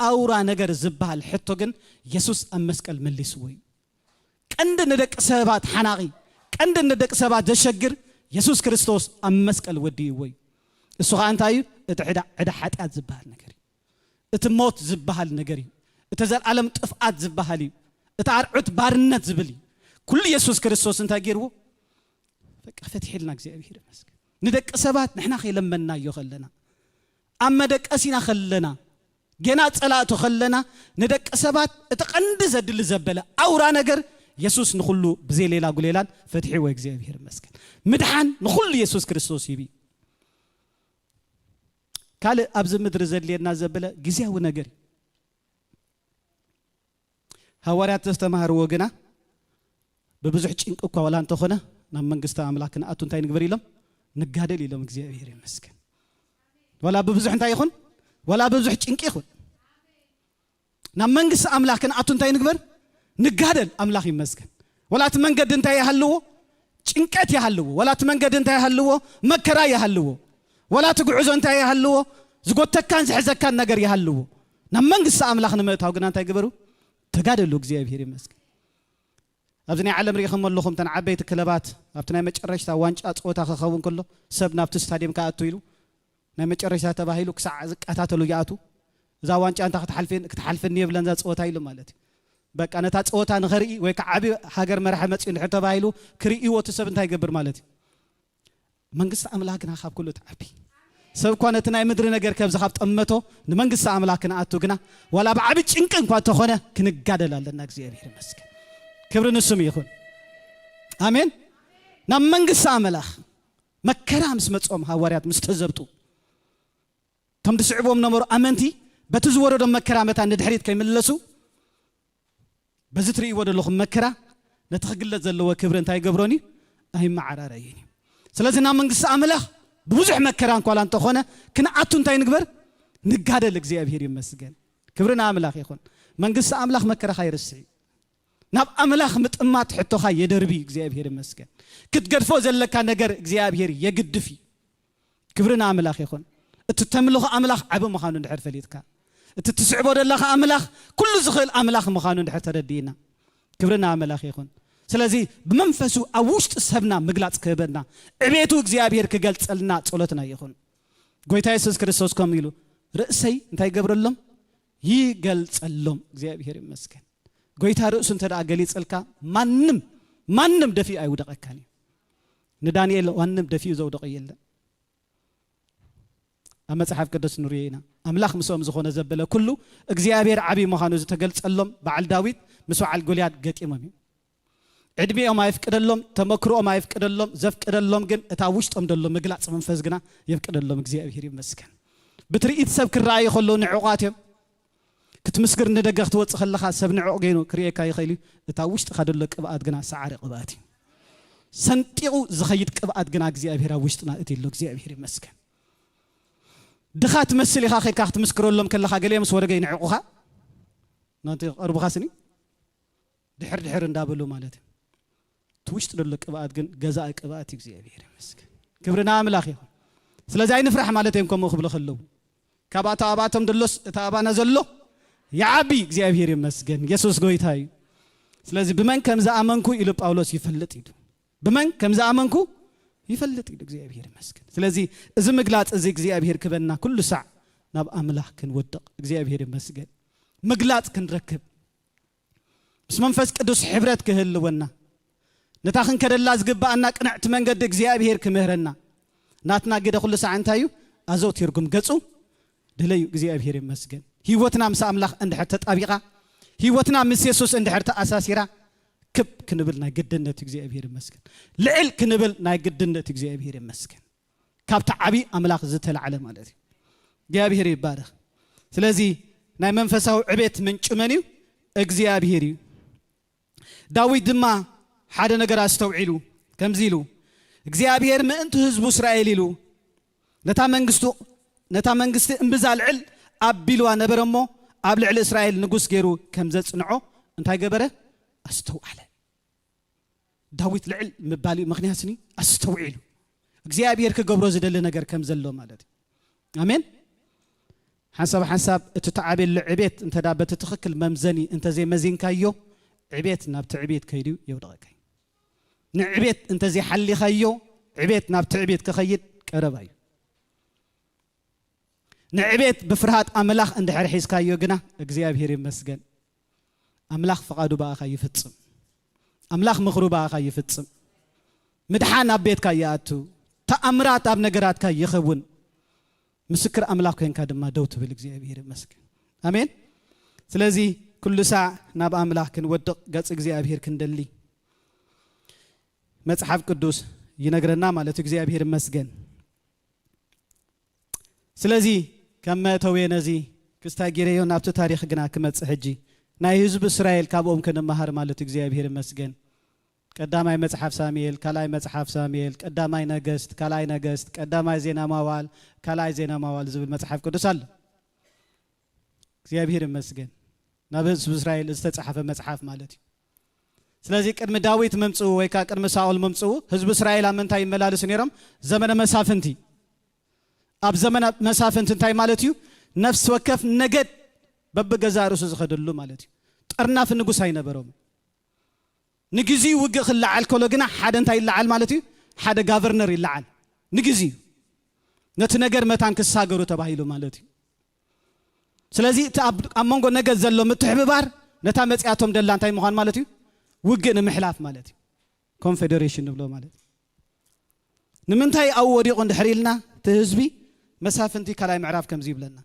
ኣውራ ነገር ዝበሃል ሕቶ ግን የሱስ ኣብ መስቀል መሊስዎ እዩ። ቀንዲ ንደቂ ሰባት ሓናቒ፣ ቀንዲ ንደቂ ሰባት ዘሸግር የሱስ ክርስቶስ ኣብ መስቀል ወዲእዎ እዩ። እሱ ኸዓ እንታይ እዩ? እቲ ዕዳ ዕዳ ሓጢኣት ዝበሃል ነገር እዩ። እቲ ሞት ዝበሃል ነገር እዩ። እቲ ዘልኣለም ጥፍኣት ዝበሃል እዩ። እቲ ኣርዑት ባርነት ዝብል እዩ። ኩሉ የሱስ ክርስቶስ እንታይ ገይርዎ? በቃ ፈትሒልና እግዚኣብሔር ይመስገን። ንደቂ ሰባት ንሕና ከይለመንናዮ ከለና ኣብ መደቀሲና ከለና ጌና ጸላእቱ ከለና ንደቂ ሰባት እቲ ቀንዲ ዘድሊ ዘበለ ኣውራ ነገር የሱስ ንኹሉ ብዘይ ሌላ ጉሌላን ፈትሒዎ እግዚኣብሔር ይመስገን። ምድሓን ንኹሉ የሱስ ክርስቶስ ሂቢ። ካልእ ኣብዚ ምድሪ ዘድልየና ዘበለ ግዜያዊ ነገር እዩ። ሃዋርያት ዘስተማሃርዎ ግና ብብዙሕ ጭንቂ እኳ ዋላ እንተኾነ ናብ መንግስቲ ኣምላኽ ክንኣቱ እንታይ ንግበር ኢሎም ንጋደል ኢሎም እግዚኣብሔር ይመስገን። ዋላ ብብዙሕ እንታይ ይኹን ዋላ ብብዙሕ ጭንቂ ይኹን ናብ መንግስቲ ኣምላኽ ክንኣቱ እንታይ ንግበር ንጋደል። ኣምላኽ ይመስገን። ዋላ እቲ መንገዲ እንታይ ይሃልዎ ጭንቀት ይሃልዎ ዋላ እቲ መንገዲ እንታይ ይሃልዎ መከራ ይሃልዎ ዋላ እቲ ጉዕዞ እንታይ ይሃልዎ ዝጎተካን ዝሕዘካን ነገር ይሃልዎ ናብ መንግስቲ ኣምላኽ ንምእታው ግና እንታይ ግበሩ ተጋደሉ። እግዚኣብሔር ይመስገን። ኣብዚ ናይ ዓለም ርኢኹም ኣለኹም እተን ዓበይቲ ክለባት ኣብቲ ናይ መጨረሽታ ዋንጫ ፀወታ ክኸውን ከሎ ሰብ ናብቲ ስታድየም ክኣቱ ኢሉ ናይ መጨረሽታ ተባሂሉ ክሳዕ ዝቀታተሉ ይኣቱ እዛ ዋንጫ እንታ ክትሓልፈን ክትሓልፈኒ የብለን እዛ ፀወታ ኢሉ ማለት እዩ። በቃ ነታ ፀወታ ንኸርኢ ወይ ከዓ ዓቢ ሃገር መራሒ መፅኡ እንድሕር ተባሂሉ ክርእይዎ እቲ ሰብ እንታይ ይገብር ማለት እዩ? መንግስቲ ኣምላኽ ግና ካብ ኩሉ ትዓቢ። ሰብ እኳ ነቲ ናይ ምድሪ ነገር ከብዚ ካብ ጠመቶ ንመንግስቲ ኣምላኽ ክንኣቱ ግና ዋላ ብዓቢ ጭንቂ እንኳ እንተኾነ ክንጋደል ኣለና። እግዚኣብሔር ይመስገን። ክብሪ ንስሙ ይኹን። ኣሜን። ናብ መንግስቲ ኣምላኽ መከራ ምስ መጾም ሃዋርያት ምስ ተዘብጡ እቶም ዝስዕብዎም ነበሩ ኣመንቲ በቲ ዝወረዶም መከራ መታን ንድሕሪት ከይምለሱ በዚ ትርእይዎ ዘለኹም መከራ ነቲ ክግለጽ ዘለዎ ክብሪ እንታይ ይገብሮን እዩ? ኣይመዓራረይን እዩ። ስለዚ ናብ መንግስቲ ኣምላኽ ብብዙሕ መከራ እንኳላ እንተኾነ ክንኣቱ እንታይ ንግበር? ንጋደል። እግዚኣብሔር ይመስገን። ክብሪ ንኣምላኽ ይኹን። መንግስቲ ኣምላኽ መከራኻ ይርስዕ እዩ። ናብ ኣምላኽ ምጥማት ሕቶኻ የደርቢ እዩ። እግዚኣብሔር ይመስገን። ክትገድፎ ዘለካ ነገር እግዚኣብሔር የግድፍ እዩ። ክብሪ ንኣምላኽ ይኹን። እቲ ተምልኾ ኣምላኽ ዓቢ ምዃኑ እንድሕር ፈሊጥካ፣ እቲ ትስዕቦ ዘለኻ ኣምላኽ ኩሉ ዝኽእል ኣምላኽ ምዃኑ እንድሕር ተረዲእና፣ ክብሪ ንኣምላኽ ይኹን። ስለዚ ብመንፈሱ ኣብ ውሽጢ ሰብና ምግላጽ ክህበና፣ ዕቤቱ እግዚኣብሔር ክገልጸልና ጸሎትና ይኹን። ጎይታ የሱስ ክርስቶስ ከምኡ ኢሉ፣ "ርእሰይ እንታይ ይገብረሎም? ይገልጸሎም።" እግዚኣብሔር ይመስገን። ጎይታ ርእሱ እንተ ደኣ ገሊጸልካ፣ ማንም፣ ማንም ደፊኡ ኣይውደቐካን እዩ። ንዳንኤል ማንም ደፊኡ ዘውደቐ የለን። ኣብ መጽሓፍ ቅዱስ ንርእዮ ኢና። ኣምላኽ ምስኦም ዝኾነ ዘበለ ኩሉ እግዚኣብሔር ዓብዪ ምዃኑ ዝተገልጸሎም በዓል ዳዊት ምስ በዓል ጎልያድ ገጢሞም እዮም። ዕድሜኦም ኣይፍቅደሎም፣ ተመክሮኦም ኣይፍቅደሎም፣ ዘፍቅደሎም ግን እታ ውሽጦም ዘሎ ምግላጽ መንፈስ ግና የፍቅደሎም። እግዚኣብሔር ይመስገን። ብትርኢት ሰብ ክረኣዩ ከለዉ ንዕቑባት እዮም። ክትምስክር ንደገ ክትወጽእ ከለኻ ሰብ ንዕቕ ገይኑ ክርእየካ ይኽእል እዩ። እታ ውሽጥኻ ዘሎ ቅብኣት ግና ሰዓሪ ቅብኣት እዩ። ሰንጢቑ ዝኸይድ ቅብኣት ግና እግዚኣብሔር ኣብ ውሽጥና እቲ ኣሎ። እግዚኣብሔር ይመስገን። ድኻ ትመስል ኢኻ ከድካ ክትምስክረሎም ከለኻ ገሊኦም ምስ ወረገ ይንዕቑኻ። ናንቲ ቀርቡኻ ስኒ ድሕር ድሕር እንዳበሉ ማለት እዩ። እቲ ውሽጢ ዘሎ ቅብኣት ግን ገዛኢ ቅብኣት እዩ። እግዚኣብሔር ይመስገን። ክብሪ ንኣምላኽ ይኹን። ስለዚ ኣይንፍራሕ ማለት እዮም ከምኡ ክብሉ ከለዉ። ካብ ኣተኣባቶም ደሎስ እተኣባና ዘሎ ይዓቢ። እግዚኣብሔር ይመስገን። የሱስ ጎይታ እዩ። ስለዚ ብመን ከም ዝኣመንኩ ኢሉ ጳውሎስ ይፈልጥ ኢሉ። ብመን ከም ዝኣመንኩ ይፈልጥ ኢሉ። እግዚኣብሔር ይመስገን። ስለዚ እዚ ምግላጽ እዚ እግዚኣብሔር ክበና ኩሉ ሳዕ ናብ ኣምላኽ ክንወድቕ እግዚኣብሔር ይመስገን። ምግላጽ ክንረክብ ምስ መንፈስ ቅዱስ ሕብረት ክህልወና ነታ ክንከደላ ዝግብኣና ቅንዕቲ መንገዲ እግዚኣብሔር ክምህረና ናትና ግደ ኩሉ ሳዕ እንታይ እዩ? ኣዘውቲርኩም ገጹ ድለዩ። እግዚኣብሔር ይመስገን። ህይወትና ምስ ኣምላኽ እንድሕር ተጣቢቓ፣ ህይወትና ምስ የሱስ እንድሕር ተኣሳሲራ ክብ ክንብል ናይ ግድነት እዩ። እግዚኣብሔር ይመስገን። ልዕል ክንብል ናይ ግድነት እዩ። እግዚኣብሔር ይመስገን። ካብቲ ዓብዪ ኣምላኽ ዝተላዕለ ማለት እዩ። እግዚኣብሔር ይባረኽ። ስለዚ ናይ መንፈሳዊ ዕቤት ምንጩ መን እዩ? እግዚኣብሔር እዩ። ዳዊት ድማ ሓደ ነገር ኣስተውዒሉ ከምዚ ኢሉ እግዚኣብሔር ምእንቲ ህዝቡ እስራኤል ኢሉ ነታ መንግስቱ ነታ መንግስቲ እምብዛ ልዕል ኣቢልዋ ነበረ እሞ ኣብ ልዕሊ እስራኤል ንጉስ ገይሩ ከም ዘጽንዖ እንታይ ገበረ? ኣስተውዓለ። ዳዊት ልዕል ምባል እዩ ምኽንያትኒ ኣስተውዒሉ እግዚኣብሔር ክገብሮ ዝደሊ ነገር ከም ዘሎ ማለት እዩ። ኣሜን። ሓንሳብ ሓንሳብ እቲ ተዓብየሉ ዕቤት እንተ በቲ ትኽክል መምዘኒ እንተዘይመዚንካዮ ዕቤት ናብ ትዕቢት ከይዱ የውድቐካ እዩ። ንዕቤት እንተዘይሓሊኻዮ ዕቤት ናብ ትዕቢት ክኸይድ ቀረባ እዩ። ንዕቤት ብፍርሃት ኣምላኽ እንድሕር ሒዝካዮ ግና እግዚኣብሔር ይመስገን። ኣምላኽ ፍቓዱ ብኣኻ ይፍጽም። ኣምላኽ ምኽሩ ብኣኻ ይፍጽም። ምድሓን ኣብ ቤትካ ይኣቱ። ተኣምራት ኣብ ነገራትካ ይኸውን። ምስክር ኣምላኽ ኮንካ ድማ ደው ትብል እግዚኣብሔር ይመስገን። ኣሜን። ስለዚ ኩሉ ሳዕ ናብ ኣምላኽ ክንወድቕ ገጽ እግዚኣብሔር ክንደሊ መጽሓፍ ቅዱስ ይነግረና ማለት እዩ። እግዚኣብሔር ይመስገን። ስለዚ ከም መእተዊ ነዚ ክስታይ ጌረዮ ናብቲ ታሪኽ ግና ክመጽእ ሕጂ ናይ ህዝቢ እስራኤል ካብኦም ክንመሃር ማለት እዩ። እግዚኣብሔር ይመስገን። ቀዳማይ መጽሓፍ ሳሙኤል፣ ካልኣይ መጽሓፍ ሳሙኤል፣ ቀዳማይ ነገስት፣ ካልኣይ ነገስት፣ ቀዳማይ ዜና ማዋል፣ ካልኣይ ዜና ማዋል ዝብል መጽሓፍ ቅዱስ ኣሎ። እግዚኣብሔር ይመስገን። ናብ ህዝቢ እስራኤል ዝተጻሓፈ መጽሓፍ ማለት እዩ። ስለዚ ቅድሚ ዳዊት ምምጽኡ ወይ ከዓ ቅድሚ ሳኦል ምምጽኡ ህዝቢ እስራኤል ኣብ ምንታይ ይመላለሱ ነይሮም? ዘመነ መሳፍንቲ። ኣብ ዘመነ መሳፍንቲ እንታይ ማለት እዩ? ነፍሲ ወከፍ ነገድ በብገዛ ርእሱ ዝኸደሉ ማለት እዩ። ጠርናፊ ንጉስ ኣይነበሮም። ንግዜኡ ውግእ ክለዓል ከሎ ግና ሓደ እንታይ ይለዓል ማለት እዩ? ሓደ ጋቨርነር ይለዓል ንግዜኡ። ነቲ ነገር መታን ክሳገሩ ተባሂሉ ማለት እዩ። ስለዚ እቲ ኣብ፣ ኣብ መንጎ ነገድ ዘሎ ምትሕብባር ነታ መጺኣቶም ደላ እንታይ ምዃን ማለት እዩ? ውግእ ንምሕላፍ ማለት እዩ። ኮንፌደሬሽን ንብሎ ማለት እዩ። ንምንታይ ኣብኡ ወዲቑ እንድሕር ኢልና፣ እቲ ህዝቢ፣ መሳፍንቲ ካልኣይ ምዕራፍ ከምዚ ይብለና።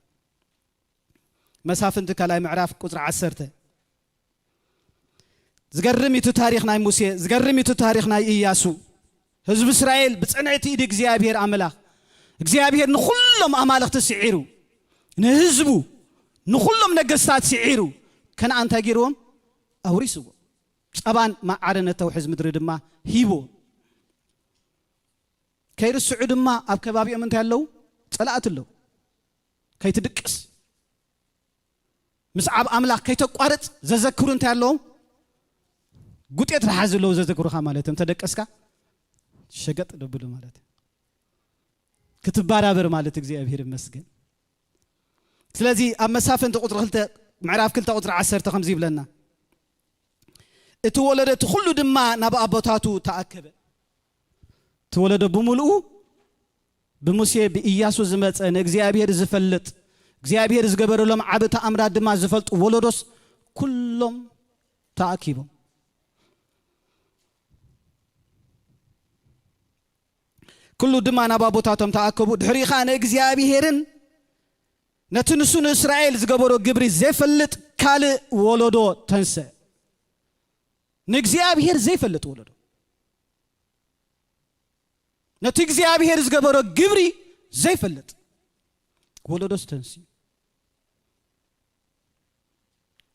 መሳፍንቲ ካልኣይ ምዕራፍ ቁጽሪ ዓሰርተ። ዝገርም እዩ እቲ ታሪኽ ናይ ሙሴ፣ ዝገርም እዩ እቲ ታሪኽ ናይ ኢያሱ። ህዝቢ እስራኤል ብጽንዕቲ ኢድ እግዚኣብሔር ኣምላኽ፣ እግዚኣብሔር ንኹሎም ኣማልኽቲ ስዒሩ፣ ንህዝቡ፣ ንኹሎም ነገስታት ስዒሩ፣ ከነኣን እንታይ ገይርዎም? ኣውሪስዎ። ጸባን መዓርን እተውሕዝ ምድሪ ድማ ሂብዎ። ከይርስዑ ድማ ኣብ ከባቢኦም እንታይ ኣለዉ? ጸላእቲ ኣለዉ። ከይትድቅስ፣ ምስ ኣብ ኣምላኽ ከይተቋርጽ ዘዘክሩ እንታይ ኣለዉ? ጉጤት ረሓ ዘለዉ ዘዘክሩኻ ማለት እዮም። ተደቀስካ ሸገጥ ደብሉ ማለት እዩ። ክትባራበር ማለት እግዚኣብሔር ይመስገን። ስለዚ ኣብ መሳፍንቲ ቁጽሪ ክልተ፣ ምዕራፍ ክልተ ቁጽሪ ዓሰርተ ከምዚ ይብለና፣ እቲ ወለዶ እቲ ኩሉ ድማ ናብ ኣቦታቱ ተኣከበ። እቲ ወለዶ ብምልኡ ብሙሴ ብኢያሱ ዝመጸ ንእግዚኣብሔር ዝፈልጥ እግዚኣብሔር ዝገበረሎም ዓቢ ተኣምራት ድማ ዝፈልጡ ወለዶስ ኩሎም ተኣኪቦም። ኩሉ ድማ ናብ ኣቦታቶም ተኣከቡ። ድሕሪኡ ኸኣ ንእግዚኣብሔርን ነቲ ንሱ ንእስራኤል ዝገበሮ ግብሪ ዘይፈልጥ ካልእ ወለዶ ተንስእ። ንእግዚኣብሔር ዘይፈልጥ ወለዶ፣ ነቲ እግዚኣብሔር ዝገበሮ ግብሪ ዘይፈልጥ ወለዶስ ተንስኡ።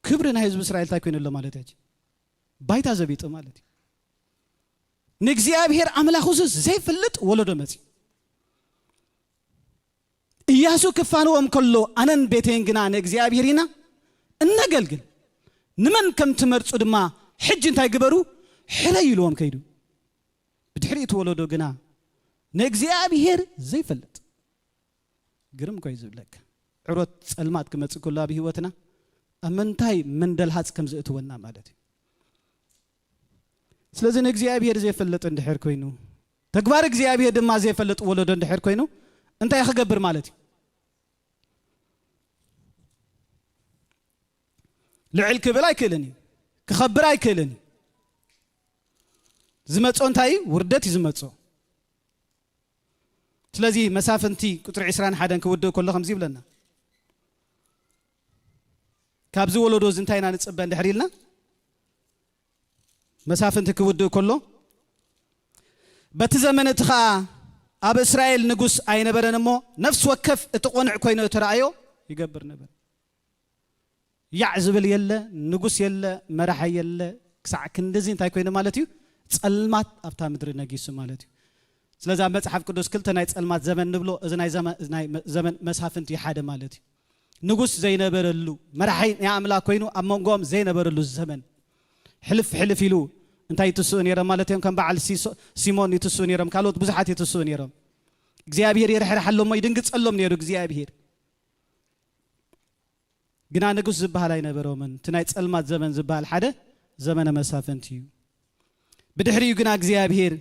ክብሪ ናይ ህዝቢ እስራኤል እንታይ ኮይኑ ኣሎ ማለት እዩ? ባይታ ዘቢጡ ማለት እዩ። ንእግዚኣብሔር ኣምላኹ ዘይፈልጥ ወለዶ መጺኡ። ኢያሱ ክፋንዎም ከሎ፣ ኣነን ቤተይን ግና ንእግዚኣብሔር ኢና እነገልግል፣ ንመን ከም ትመርጹ ድማ ሕጂ እንታይ ግበሩ? ሕረዩ ኢልዎም ከይዱ። ብድሕሪ እቲ ወለዶ ግና ንእግዚኣብሔር ዘይፈልጥ። ግርም እኮ እዩ ዝብለካ። ዕሮት ጸልማት ክመጽእ ከሎ ኣብ ህይወትና ኣብ ምንታይ መንደልሃጽ ከም ዘእትወና ማለት እዩ። ስለዚ ንእግዚኣብሔር ዘይፈልጥ እንድሕር ኮይኑ፣ ተግባር እግዚኣብሔር ድማ ዘይፈልጥ ወለዶ እንድሕር ኮይኑ፣ እንታይ ክገብር ማለት እዩ? ልዕል ክብል ኣይክእልን እዩ። ክኸብር ኣይክእልን እዩ። ዝመጾ እንታይ እዩ? ውርደት እዩ ዝመጾ። ስለዚ መሳፍንቲ ቁጽሪ ዕስራን ሓደን ክውድእ ከሎ ከምዚ ይብለና። ካብዚ ወለዶ እዚ እንታይ ኢና ንጽበ እንድሕር ኢልና፣ መሳፍንቲ ክውድእ ከሎ፣ በቲ ዘመን እቲ ኸኣ ኣብ እስራኤል ንጉስ ኣይነበረን እሞ፣ ነፍሲ ወከፍ እቲ ቐኑዕ ኮይኑ እተራእዮ ይገብር ነበር። ያዕ ዝብል የለ፣ ንጉስ የለ፣ መራሒ የለ። ክሳዕ ክንድዚ እንታይ ኮይኑ ማለት እዩ? ጸልማት ኣብታ ምድሪ ነጊሱ ማለት እዩ። ስለዚ ኣብ መጽሓፍ ቅዱስ ክልተ ናይ ጸልማት ዘመን ንብሎ፣ እዚ ናይ ዘመ-፣ ናይ መ-፣ ዘመን መሳፍንቲ ሓደ ማለት እዩ። ንጉስ ዘይነበረሉ፣ መራሒ ናይ ኣምላኽ ኮይኑ ኣብ መንጎኦም ዘይነበረሉ ዘመን። ሕልፍ ሕልፍ ኢሉ እንታይ ይትስኡ ነይሮም ማለት እዮም? ከም በዓል ሲሶ-፣ ሲሞን ይትስኡ ነይሮም፣ ካልኦት ብዙሓት ይትስኡ ነይሮም። እግዚኣብሔር ይርሕርሓሎም እሞ ይድንግጸሎም ነይሩ እግዚኣብሔር። ግና ንጉስ ዝበሃል ኣይነበሮምን። እቲ ናይ ጸልማት ዘመን ዝበሃል ሓደ ዘመነ መሳፍንቲ እዩ። ብድሕሪኡ ግና እግዚኣብሔር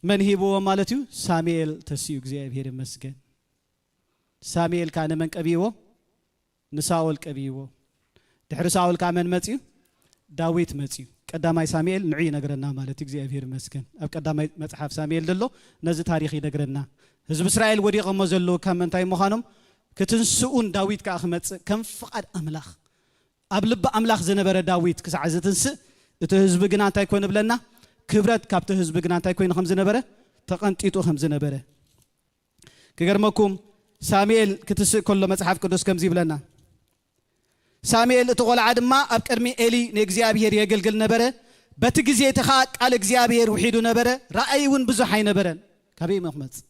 መን ሂብዎ ማለት እዩ? ሳሙኤል ተስኡ፣ እግዚኣብሔር ይመስገን። ሳሙኤል ከኣ ንመን ቀቢእዎ? ንሳኦል ቀቢእዎ። ድሕሪ ሳኦል ከኣ መን መጽዩ? ዳዊት መጽዩ። ቀዳማይ ሳሙኤል ንዑ ይነግረና ማለት እዩ። እግዚኣብሔር ይመስገን። ኣብ ቀዳማይ መጽሓፍ ሳሙኤል ዘሎ ነዚ ታሪኽ ይነግረና። ህዝቢ እስራኤል ወዲቖሞ ዘለዉ ካብ ምንታይ ምዃኖም ክትንስኡን ዳዊት ከኣ ክመጽእ ከም ፍቓድ ኣምላኽ፣ ኣብ ልቢ ኣምላኽ ዝነበረ ዳዊት ክሳዕ ዝትንስእ፣ እቲ ህዝቢ ግና እንታይ ኮይኑ ብለና? ክብረት ካብቲ ህዝቢ ግና እንታይ ኮይኑ ከም ዝነበረ? ተቐንጢጡ ከም ዝነበረ። ክገርመኩም፣ ሳሙኤል ክትስእ ከሎ መጽሓፍ ቅዱስ ከምዚ ይብለና። ሳሙኤል እቲ ቖልዓ ድማ ኣብ ቅድሚ ኤሊ ንእግዚኣብሔር የገልግል ነበረ። በቲ ግዜ እቲ ኸኣ ቃል እግዚኣብሔር ውሒዱ ነበረ፣ ራእይ እውን ብዙሕ ኣይነበረን። ካበይ እሞ ክመጽእ?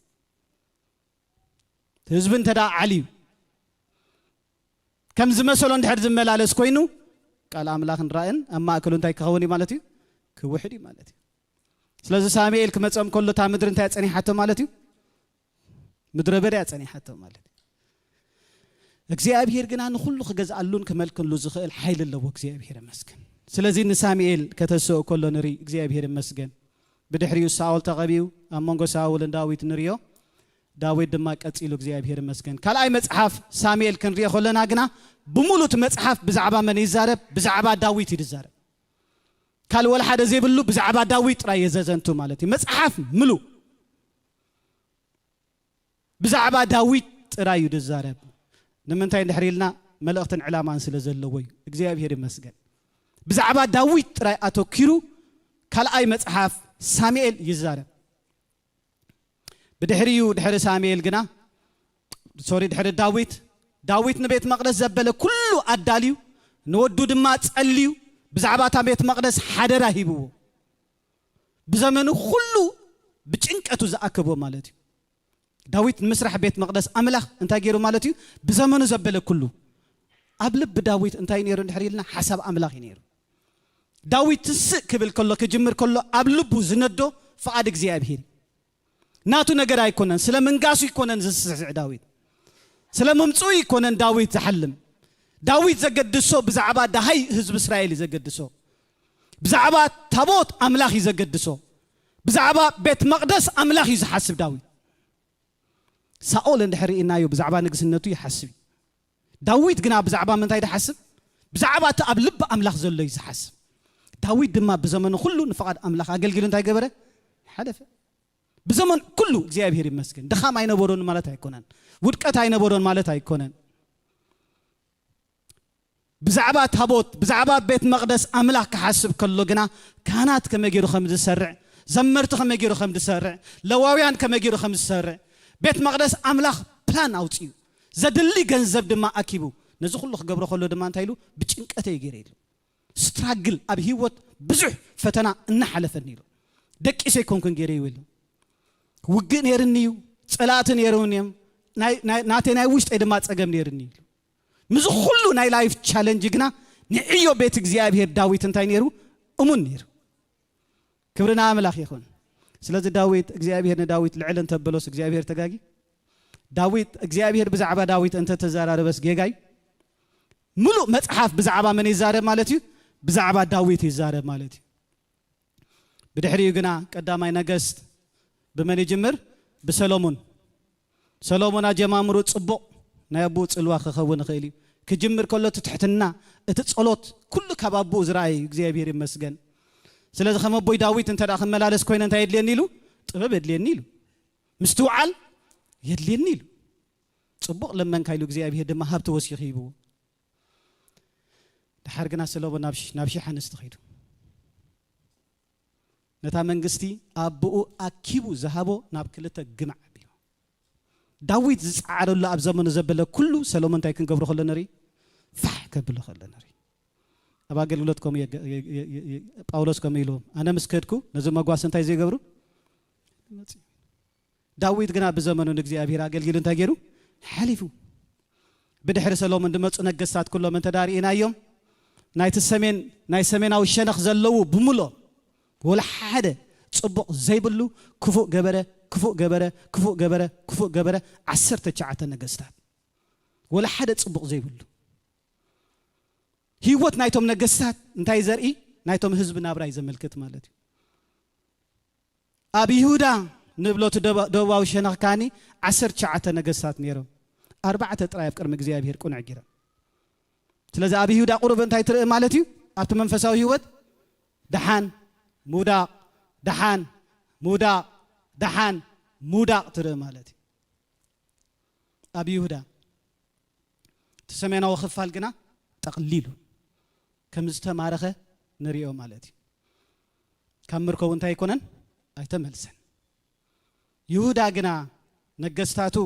ህዝቢ እንተ ደኣ ዓልዩ፣ ከም ዝመሰሎ እንድሕር ዝመላለስ ኮይኑ፣ ቃል ኣምላኽን ራእን ኣብ ማእከሉ እንታይ ክኸውን እዩ ማለት እዩ? ክውሕድ እዩ ማለት እዩ። ስለዚ ሳሙኤል ክመጾም ከሎ እታ ምድሪ እንታይ ጸኒሓቶ ማለት እዩ? ምድረ በዳ እያ ጸኒሓቶ ማለት እዩ። እግዚኣብሔር ግና ንኹሉ ክገዝኣሉን ክመልከሉ ዝኽእል ሓይሊ ኣለዎ። እግዚኣብሔር ይመስገን። ስለዚ ንሳሙኤል ከተስኦ ከሎ ንርኢ፣ እግዚኣብሔር ይመስገን። ብድሕሪኡ ሳኦል ተቐቢኡ፣ ኣብ መንጎ ሳኦልን ዳዊት ንርእዮ። ዳዊት ድማ ቀጺሉ፣ እግዚኣብሔር ይመስገን። ካልኣይ መጽሓፍ ሳሙኤል ክንሪኦ ከለና ግና፣ ብምሉእ እቲ መጽሓፍ ብዛዕባ መን ይዛረብ? ብዛዕባ ዳዊት እዩ ዝዛረብ። ካልእ ወላ ሓደ ዘይብሉ ብዛዕባ ዳዊት ጥራይ እየ ዘዘንቱ ማለት እዩ። መጽሓፍ ምሉእ ብዛዕባ ዳዊት ጥራይ እዩ ዝዛረብ። ንምንታይ እንድሕር ኢልና፣ መልእኽትን ዕላማን ስለ ዘለዎ እዩ። እግዚኣብሔር ይመስገን። ብዛዕባ ዳዊት ጥራይ ኣተኪሩ ካልኣይ መጽሓፍ ሳሙኤል ይዛረብ። ብድሕሪኡ፣ ድሕሪ ሳሙኤል ግና፣ ሶሪ፣ ድሕሪ ዳዊት፣ ዳዊት ንቤት መቕደስ ዘበለ ኩሉ ኣዳልዩ፣ ንወዱ ድማ ጸልዩ፣ ብዛዕባ እታ ቤት መቕደስ ሓደራ ሂብዎ። ብዘመኑ ኩሉ ብጭንቀቱ ዝኣከቦ ማለት እዩ። ዳዊት ንምስራሕ ቤት መቕደስ ኣምላኽ እንታይ ገይሩ ማለት እዩ? ብዘመኑ ዘበለ ኩሉ። ኣብ ልቢ ዳዊት እንታይ ነይሩ እንድሕር ኢልና፣ ሓሳብ ኣምላኽ እዩ ነይሩ። ዳዊት ትስእ ክብል ከሎ፣ ክጅምር ከሎ፣ ኣብ ልቡ ዝነዶ ፍቓድ እግዚኣብሔር እዩ። ናቱ ነገር ኣይኮነን። ስለ ምንጋሱ ኣይኮነን ዝስዕስዕ ዳዊት። ስለ ምምጽኡ ኣይኮነን ዳዊት ዝሓልም። ዳዊት ዘገድሶ ብዛዕባ ደሃይ ህዝቢ እስራኤል እዩ ዘገድሶ። ብዛዕባ ታቦት ኣምላኽ እዩ ዘገድሶ። ብዛዕባ ቤት መቕደስ ኣምላኽ እዩ ዝሓስብ ዳዊት። ሳኦል እንድሕር ርኢናዮ ብዛዕባ ንግስነቱ ይሓስብ እዩ። ዳዊት ግና ብዛዕባ ምንታይ ድሓስብ? ብዛዕባ እቲ ኣብ ልቢ ኣምላኽ ዘሎ እዩ ዝሓስብ። ዳዊት ድማ ብዘመኑ ኩሉ ንፍቓድ ኣምላኽ ኣገልጊሉ እንታይ ገበረ? ሓለፈ። ብዘመን ኩሉ እግዚኣብሔር ይመስገን። ድኻም ኣይነበሮን ማለት ኣይኮነን። ውድቀት ኣይነበሮን ማለት ኣይኮነን። ብዛዕባ ታቦት፣ ብዛዕባ ቤት መቕደስ ኣምላኽ ክሓስብ ከሎ ግና፣ ካህናት ከመይ ገይሩ ከም ዝሰርዕ፣ ዘመርቲ ከመይ ገይሩ ከም ዝሰርዕ፣ ለዋውያን ከመይ ገይሩ ከም ዝሰርዕ፣ ቤት መቕደስ ኣምላኽ ፕላን ኣውጺኡ፣ ዘድሊ ገንዘብ ድማ ኣኪቡ፣ ነዚ ኩሉ ክገብሮ ከሎ ድማ እንታይ ኢሉ? ብጭንቀተይ ገይረ ኢሉ። ስትራግል፣ ኣብ ህይወት ብዙሕ ፈተና እናሓለፈኒ ኢሉ። ደቂሰ ኣይኮንኩን ገይረ እዩ ኢሉ። ውግእ ነይርኒ እዩ፣ ጸላእቲ ነይርኒ እዮም፣ ናይ፣ ናይ፣ ናተይ ናይ ውሽጠይ ድማ ጸገም ነይርኒ ኢሉ። ምስዚ ኩሉ ናይ ላይፍ ቻለንጅ ግና ንዕዮ ቤት እግዚኣብሔር ዳዊት እንታይ ነይሩ? እሙን ነይሩ። ክብሪ ንኣምላኽ ይኹን። ስለዚ ዳዊት፣ እግዚኣብሔር ንዳዊት ልዕል እንተበሎስ እግዚኣብሔር ተጋጊ? ዳዊት፣ እግዚኣብሔር ብዛዕባ ዳዊት እንተተዘራረበስ ጌጋይ? ምሉእ መጽሓፍ ብዛዕባ መን ይዛረብ ማለት እዩ? ብዛዕባ ዳዊት ይዛረብ ማለት እዩ። ብድሕሪኡ ግና ቀዳማይ ነገስት ብመን ይጅምር? ብሰሎሞን። ሰሎሞን ኣጀማምሩ ጽቡቕ፣ ናይ ኣቦኡ ጽልዋ ክኸውን ይኽእል እዩ። ክጅምር ከሎ እቲ ትሕትና፣ እቲ ጸሎት፣ ኩሉ ካብ ኣቦኡ ዝረኣየ እዩ። እግዚኣብሔር ይመስገን። ስለዚ ከም ኣቦይ ዳዊት እንተ ደኣ ክመላለስ ኮይነ እንታይ የድልየኒ ኢሉ? ጥበብ የድልየኒ ኢሉ። ምስትውዓል የድልየኒ ኢሉ። ጽቡቕ ለመንካ ኢሉ እግዚኣብሔር ድማ ሃብቲ ወሲኹ ሂብዎ። ደሓር ግና ሰሎሞን ናብ ሽ-፣ ናብ ሺሕ ኣንስቲ ኸይዱ። ነታ መንግስቲ ኣቦኡ ኣኪቡ ዝሃቦ ናብ ክልተ ግምዕ ኣቢሉ። ዳዊት ዝጸዓረሉ ኣብ ዘመኑ ዘበለ ኩሉ ሰሎሞን እንታይ ክንገብሮ ከሎ ንርኢ? ፋሕ ከብሎ ከሎ ንርኢ። ኣብ ኣገልግሎት ከምኡ የገ-፣ የ-፣ የ-፣ የ-፣ የ-፣ ጳውሎስ ከምኡ ኢሉ፣ "ኣነ ምስ ከድኩ ነዚ መጓስ እንታይ ዘይገብሩ?" ዳዊት ግና ብዘመኑ ንእግዚኣብሔር ኣገልጊሉ እንታይ ገይሩ? ሓሊፉ። ብድሕሪ ሰሎሞን ዝመጹ ነገስታት ኩሎም እንተ ደኣ ርኢናዮም፣ ናይቲ ሰሜን፣ ናይ ሰሜናዊ ሸነኽ ዘለዉ ብምሎ፣ ወላ ሓደ ጽቡቕ ዘይብሉ፣ ክፉእ ገበረ፣ ክፉእ ገበረ፣ ክፉእ ገበረ፣ ክፉእ ገበረ፣ ዓሰርተ ትሽዓተ ነገስታት። ወላ ሓደ ጽቡቕ ዘይብሉ። ህይወት ናይቶም ነገስታት እንታይ ዘርኢ? ናይቶም ህዝቢ ናብራ እዩ ዘመልክት ማለት እዩ። ኣብ ይሁዳ ንብሎ እቲ ደባ-፣ ደቡባዊ ሸነኽ ካኒ ዓሰርተ ትሽዓተ ነገስታት ነይሮም። ኣርባዕተ ጥራይ ኣብ ቅድሚ እግዚኣብሔር ቅኑዕ ገይሮም። ስለዚ ኣብ ይሁዳ ቁሩብ እንታይ ትርኢ ማለት እዩ? ኣብቲ መንፈሳዊ ህይወት ደሓን፣ ምውዳቕ፣ ደሓን፣ ምውዳቕ፣ ደሓን፣ ምውዳቕ ትርኢ ማለት እዩ። ኣብ ይሁዳ እቲ ሰሜናዊ ክፋል ግና ጠቕሊሉ ከም ዝተማረኸ ንሪኦ ማለት እዩ። ካብ ምርኮ እውን እንታይ ኣይኮነን? ኣይተመልሰን። ይሁዳ ግና ነገስታቱ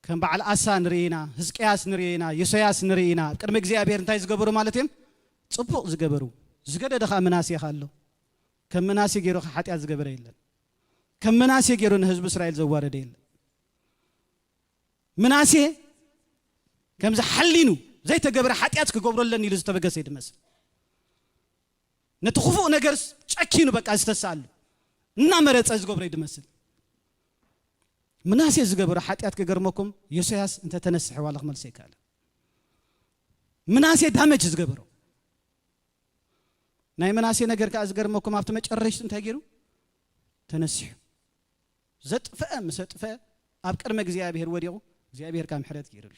ከም በዓል ኣሳ ንርኢ ኢና፣ ህዝቅያስ ንርኢ ኢና፣ ዮስያስ ንርኢ ኢና። ኣብ ቅድሚ እግዚኣብሔር እንታይ ዝገበሩ ማለት እዮም? ጽቡቕ ዝገበሩ። ዝገደደ ኸኣ ምናሴ ኸኣ ኣሎ። ከም ምናሴ ገይሩ ኸኣ ሓጢኣት ዝገበረ የለን። ከም ምናሴ ገይሩ ንህዝቢ እስራኤል ዘዋረደ የለን። ምናሴ ከምዚ ሓሊኑ ዘይተገብረ ሓጢኣት ክገብሮ ኣለኒ ኢሉ ዝተበገሰ እዩ ዝመስል። ነቲ ክፉእ ነገርስ ጨኪኑ በቃ ዝተስኣሉ እናመረጸ ዝገብሮ እዩ ዝመስል። ምናሴ ዝገበሮ ሓጢኣት ክገርመኩም፣ ዮስያስ እንተተነስሐ ዋላ ክመልሶ ኣይከኣለን። ምናሴ ዳመጅ ዝገበሮ። ናይ ምናሴ ነገር ከኣ ዝገርመኩም፣ ኣብቲ መጨረሽቱ እንታይ ገይሩ? ተነሲሑ። ዘጥፍአ ምስ ኣጥፍአ፣ ኣብ ቅድሚ እግዚኣብሔር ወዲቑ እግዚኣብሔር ካብ ምሕረት ገይርሉ።